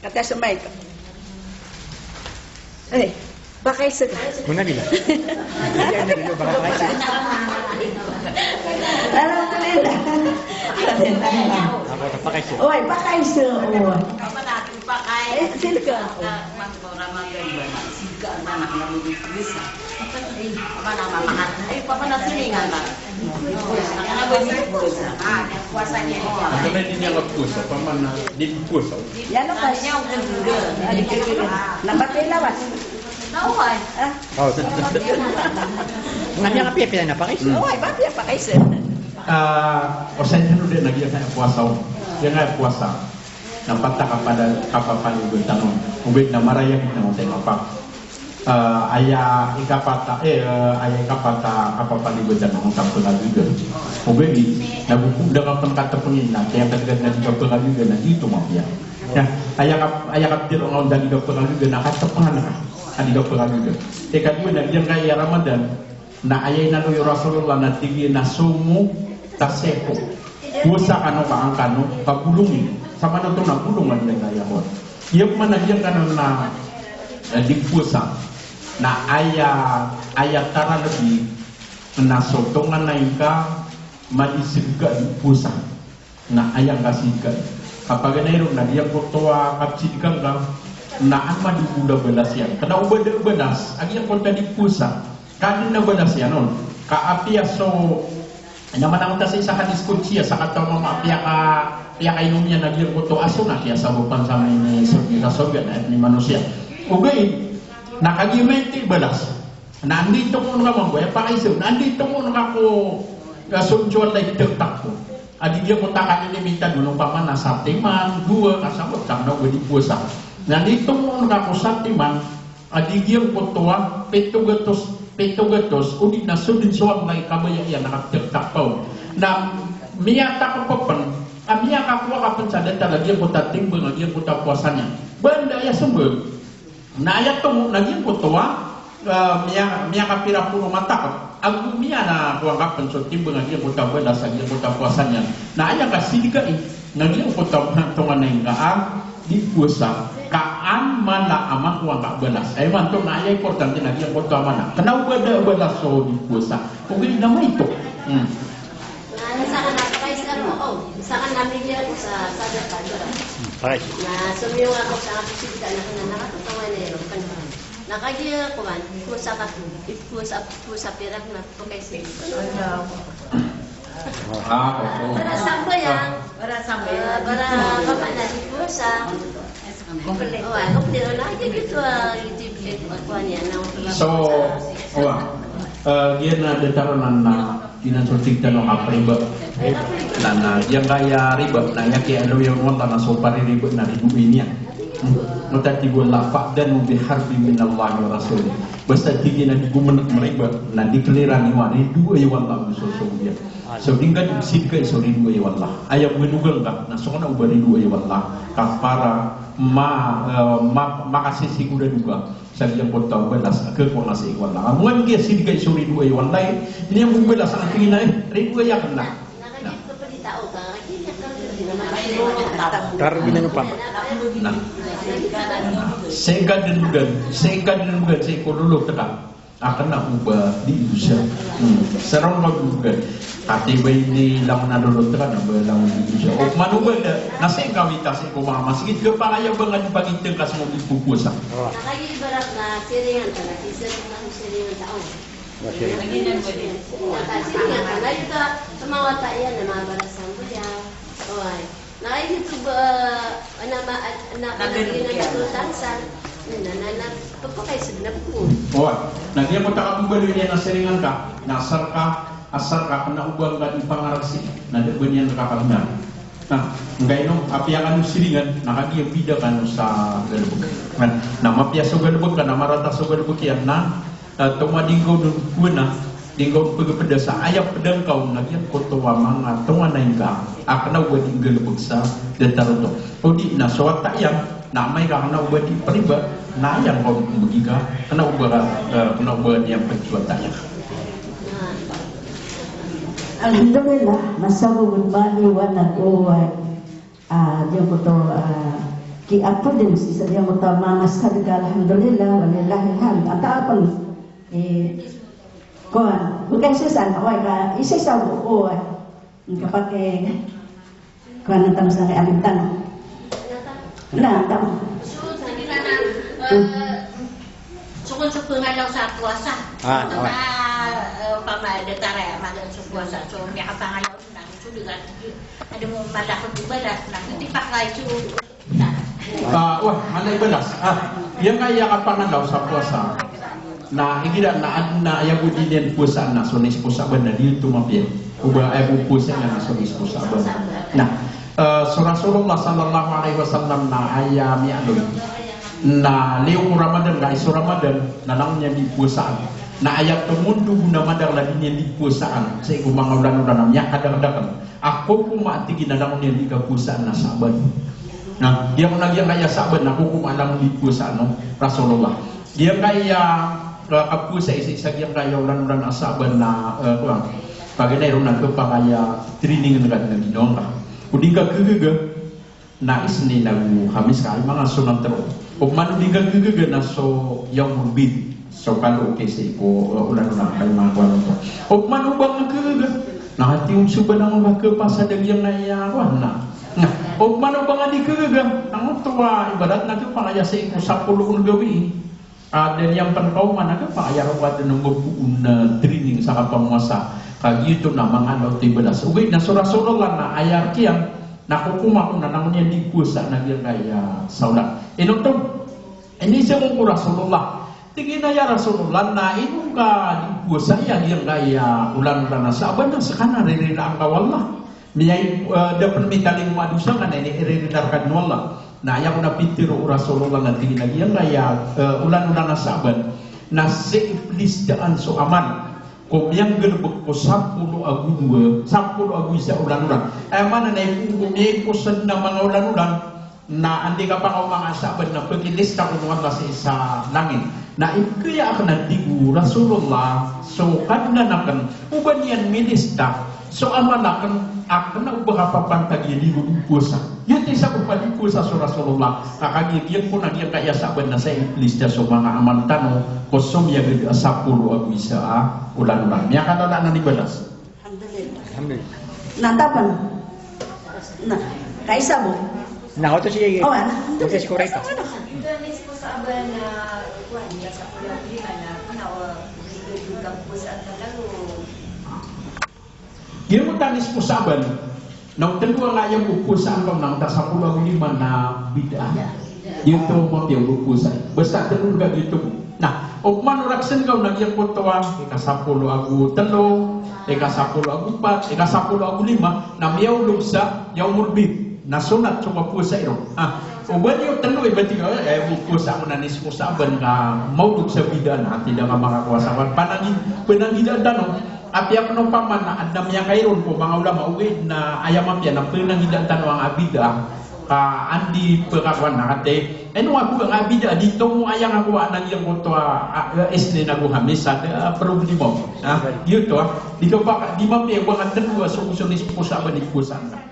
Kata sa mic. Ay, pakaiza. Muna nila. Iya, nila, baka pakaiza. Alhamdulillah. Ako, pakaiza. Oy, pakaiza. Oy. Pakaiza. Eh, sino ka? Ano ba di niyan kapusa, pamana di pusa. Yan o, pas. Na ba kayo lawas? Naway. Ah. Oh, na miyapiyapiya na pakaiza. Naway, ba piya pakaiza. Ah, o sa inyo din, nag-iyan na puasa, oh. Yan nga puasa. Na pata kapada, kapapaligoy tano. Ogaid na marayag na otay mapa. Ah, aya ikapata, eh, ah, aya ikapata kapapaligoy tano, kapapaligoy. Ogaid, na bukod da kapan katapengin na, kaya kadagad na di kapaligoy na di oto mapiya. Na, aya kap-, aya kapiro nga on da di kapaligoy na katapengan ka. A di kapaligoy. Ikadowa na giyangkaya Ramadan, na aya inaloy o Rasulullah na tig iyan a sumu tasihu. Puasa kano ka an kano kabolongi. Samanoto na bolong a di na aya hot. Iya pman a giyangkanan na, eh, di puasa. Na aya, aya taralbi na so tonganay ngka madi sii ka di puasa. Na aya ngka sii ka, kapaganay ron na giyangkoto a kapsidika ngka, na an madi bo da balas iyan. Kena o ba da balas a giyangkoto a di puasa. Ka aden a balas iyan on. Ka apiya so, na manangonta sii sa hadis qudsi a sakataw a mama a piyaka, piyakainom iyan a giyangkoto a so na kiyasabopan sa mini sorga, sorga na aya manosiya. Ogaid, na kagiya maito i balas. Na anda i tomo on ka mambo, aya pakaiza, na anda i tomo on ka ko, ka so njo Allah i tagtak ko. A di giyangkoto a kanini mitad on, opama na satiman, dowa, ka sabot ka na o ba di puasa. Na anda i tomo on ka ko satiman, a di giyangkoto a pito gatos, pito gatos, odi na so den so Allah i kabaya iyan a kapitagtak on. Na miyatakep pen, a miyakakowa ka pen sa datar a giyangkoto a timbang a giyangkoto a puasa niyan. Ba anda aya sembag. Na aya tomo na giyangkoto a, eh, miya-, miyakapira polo matakep. Ago miyana ko angka pen so timbang a giyangkoto a balas a giyangkoto a puasa niyan. Na aya kasidika i, na giyangkoto a tonganay ngka a di puasa, ka an mala a manga ko angka balas. Aya manto na aya importante na giyangkoto a mala. Kena o ba da balas so di puasa. Ogaid na maito. Hmm. Na, na saken na pakaiza ko, o, saken na migiya ko sa, sa datar. Pakaiza. Na somiyong ako sa apo sii ka na kena na katotongan na iron. Na kagiya kowan, ko sa ka, ko sa, ko sa pirak na pakaiza. Ah, oo. Para sambayang. Para sambayang. Ah, para, para na di puasa. Kompleto. Oh, kompleto na. Aya gioto, ah, ito, ito, kuwan iyan, na. So, wa. Eh, giyanan a datar anan na, giyanan so tig tano a riba. Na, na, giyangkaya riba, na aya kiyaaloya on o Allah na so paririba na ridoay niyan. Hmm. Mataan tig o Allah, "Fa'dhanu biharbin minallahi wa rasulih." Basta tig iyan a di ko man mariba, na declare-an iyo a ridoay o Allah ago so sogo iyan. So di ngka dn sidkai so ridoay o Allah. Aya bo inogal ka na so kna o ba ridoay o Allah ka para ma, eh, ma, makasisigurado ka sa giyangkoto a balas a khakowa ngka sii ko Allah. Ago an giya sidkai so ridoay o Allah, iniyan bo balas a tig iyan a, eh, ridoay akn na. Kar giyanan opama. Na. Sii ngka dn bgan, sii ngka dn bgan sii ko lolot ka a kna o ba di dosa. Hmm. Sa roo ngka dn bgan. Ati ba ini langon a lolot ka na ba langon di dosa. Opama o ba da, na sii ngka wita sii ko manga masgit, khapakay a ba ngka di pagiteng ka sii ko di pphowasa. Na kagiya ibarat na siringan ka na, kisa ko na siringan ka, o. Na siringan ka na, ito, sa manga wata iyan na manga balas sambayang. Oway. Na aya gioto ba, na ma, na, na, na, na, na, na, na, na, khapakay sa bnar ko. Oway. Na giyangkoto a kababaloy niyan a siringan ka, na asar ka, asar ka, kna o ba ngka di pangarasi, na da ba niyan rka kabnar. Na, ngkaino, apiya kano siringan, na kagiya bida kano sa galbk. Na, na mapiya so galbk ka, na marata so galbk iyan, na, eh, tomo a di ngka on kowaan a, di ngka on pagpda sa aya pd angka on na giyangkoto a manga tonganay ngka a kna o ba di nggalbk sa datar oto. Odi na so wata iyan na amay ka kna o ba di priba, na aya ngka on mbgi ka kna o ba, eh, kna o ba niyan pd so wata iyan. Alhamdulillah, masabot man i wanag o, eh, Ah, giyangkoto, ah, ki apo dn sii sa giyangkoto a manga sadka, alhamdulillah, walillahil hamd. Antaa pn, eh, kowan, bgan sii san, oway ka, isa-isa bo, oway. Kapakay, kowan, antaa sa kay alim tano. Na, tama. So kon so pangalaw sa powasa. Ah, oway. Ah, eh, opama datar a manga so powasa. So, miyakapangalaw na, so di ka, anda mo malakod i balas na, di pa kayo, na. Ah, wa, mala i balas. Ah, giyangkaya kapangalaw sa powasa. Na, igira na, na, aya bo di niyan powasaan na so nispo Sa'ban na di oto mapiya. O ba, aya bo powasaan na so nispo Sa'ban. Na, eh, so Rasulullah sallallahu alaihi wasallam na aya miyaaloy. Na liyo ko Ramadan, ka iso Ramadan, na langon iyan di powasaan. Na aya tomondo bo na madakl a di niyan di powasaan, sii ko manga olan-olan a miyakadakdakl a kokoma a tig iyan a langon iyan di kapowasaan na Sa'ban. Na, giyangkaya Sa'ban na kokoma a langon di powasaan o Rasulullah. Giyangkaya, eh, kapowasa sii sa giyangkaya olan-olan a Sa'ban na, eh, kowan. Paganay ron na khapakay a training ngka dn a ginawa ngka. O di ngka khagaga, na Isnin ago Hamis ka, aya manga sonat roo. Opama o di ngka khagaga na so yawmul bid, so kalo ki sii ko, eh, olan-olan, ka aya manga kowan oto. Opama o ba ngka khagaga, na hati on so ba na ngka khapasad a giyangkaya kowan na. Na, opama o ba ngka di khagaga, na oto a ibarat na khapakay a sii ko sapolo on gawii. Ah, da niyan pn kaoma na khapakay a roo ka dn a mbagoon a training sa kapangowasa. Ka giyoto na manga lawt i balas. Ogaid na so Rasulullah na aya rk iyan na kokoma ko na langon iyan di powasa na giyangkaya Sa'ban. Ino oto? Inizaan ko Rasulullah. Tig iyan a ya Rasulullah, na ino ka di powasa iyan giyangkaya olan-olan a Sa'ban na ska na ririlaan ka o Allah. Miyai, eh, da pn mitalingoma a dosa ka na ini, iririla rka dn o Allah. Na aya kon a pitharo o Rasulullah na tig iyan a giyangkaya, eh, olan-olan a Sa'ban na sii plista an so amal ko miyanggalbk ko sapolo ago dowa, sapolo ago isa olan-olan. Aya maana na ipon ko miyai ko sn a manga olan-olan. Na anda i kapakaoma nga a Sa'ban na pkilista kon o Allah sii sa langit. Na ipkaya akn a tig o Rasulullah, so Kadnan akn, o ba niyan milista so amal akn, akn a o ba kapapantag iyan di ko powasa. Giyoto i sabap a di powasa so Rasulullah. Ka kagiya giyangkoto na giyangkaya Sa'ban na sii plista so manga amal tano ko somiyagad a sapolo ago isa a olan-olan. Miyakalala anan i balas. Alhamdulillah. Alhamdulillah. Na, tapan. Na, kaisa bo. Na, oto si, oto si Kureta. Ito, miss ko sa aban na, kuwan, ya sa kuwan, di na, na, na, o, di ko yung kapusan na lalo. Giyangkoto a nisfu Sha'ban, na o tlo a ayam o powasaan ka on na angkoto a sapolo ago lima na bid'ah. Giyoto mapiya o powasa. Basta tlo rka giyoto. Na o pman o rakhs ka on na giyangkoto a ika sapolo ago tlo, ika sapolo ago pat, ika sapolo ago lima, na miyaolog sa yawmul bid. Na sonat so kapowasa iron. Ah, o ba niyo tlo i ba tig ka, eh, powasa ako na nisfu Sha'ban ka maolog sa bid'ah na, ati da ka makakowa sa wan. Panangi-, panangidaan tano. Apiya pn opama na adn a miyakairo ko manga ulama, ogaid na aya mapiya na panangidaan tano angkai a bid'ah. Ka anda i pkakowa na katii, ino ako angkai a bid'ah, di tomo aya ngka kowa na giyangkoto a, a, Isnin ago Hamis, a da a problema. Ah, giyoto a. Di ka ba, di mapiya ba ngka tlo a so, so nisfu Sha'ban i powasaan ka.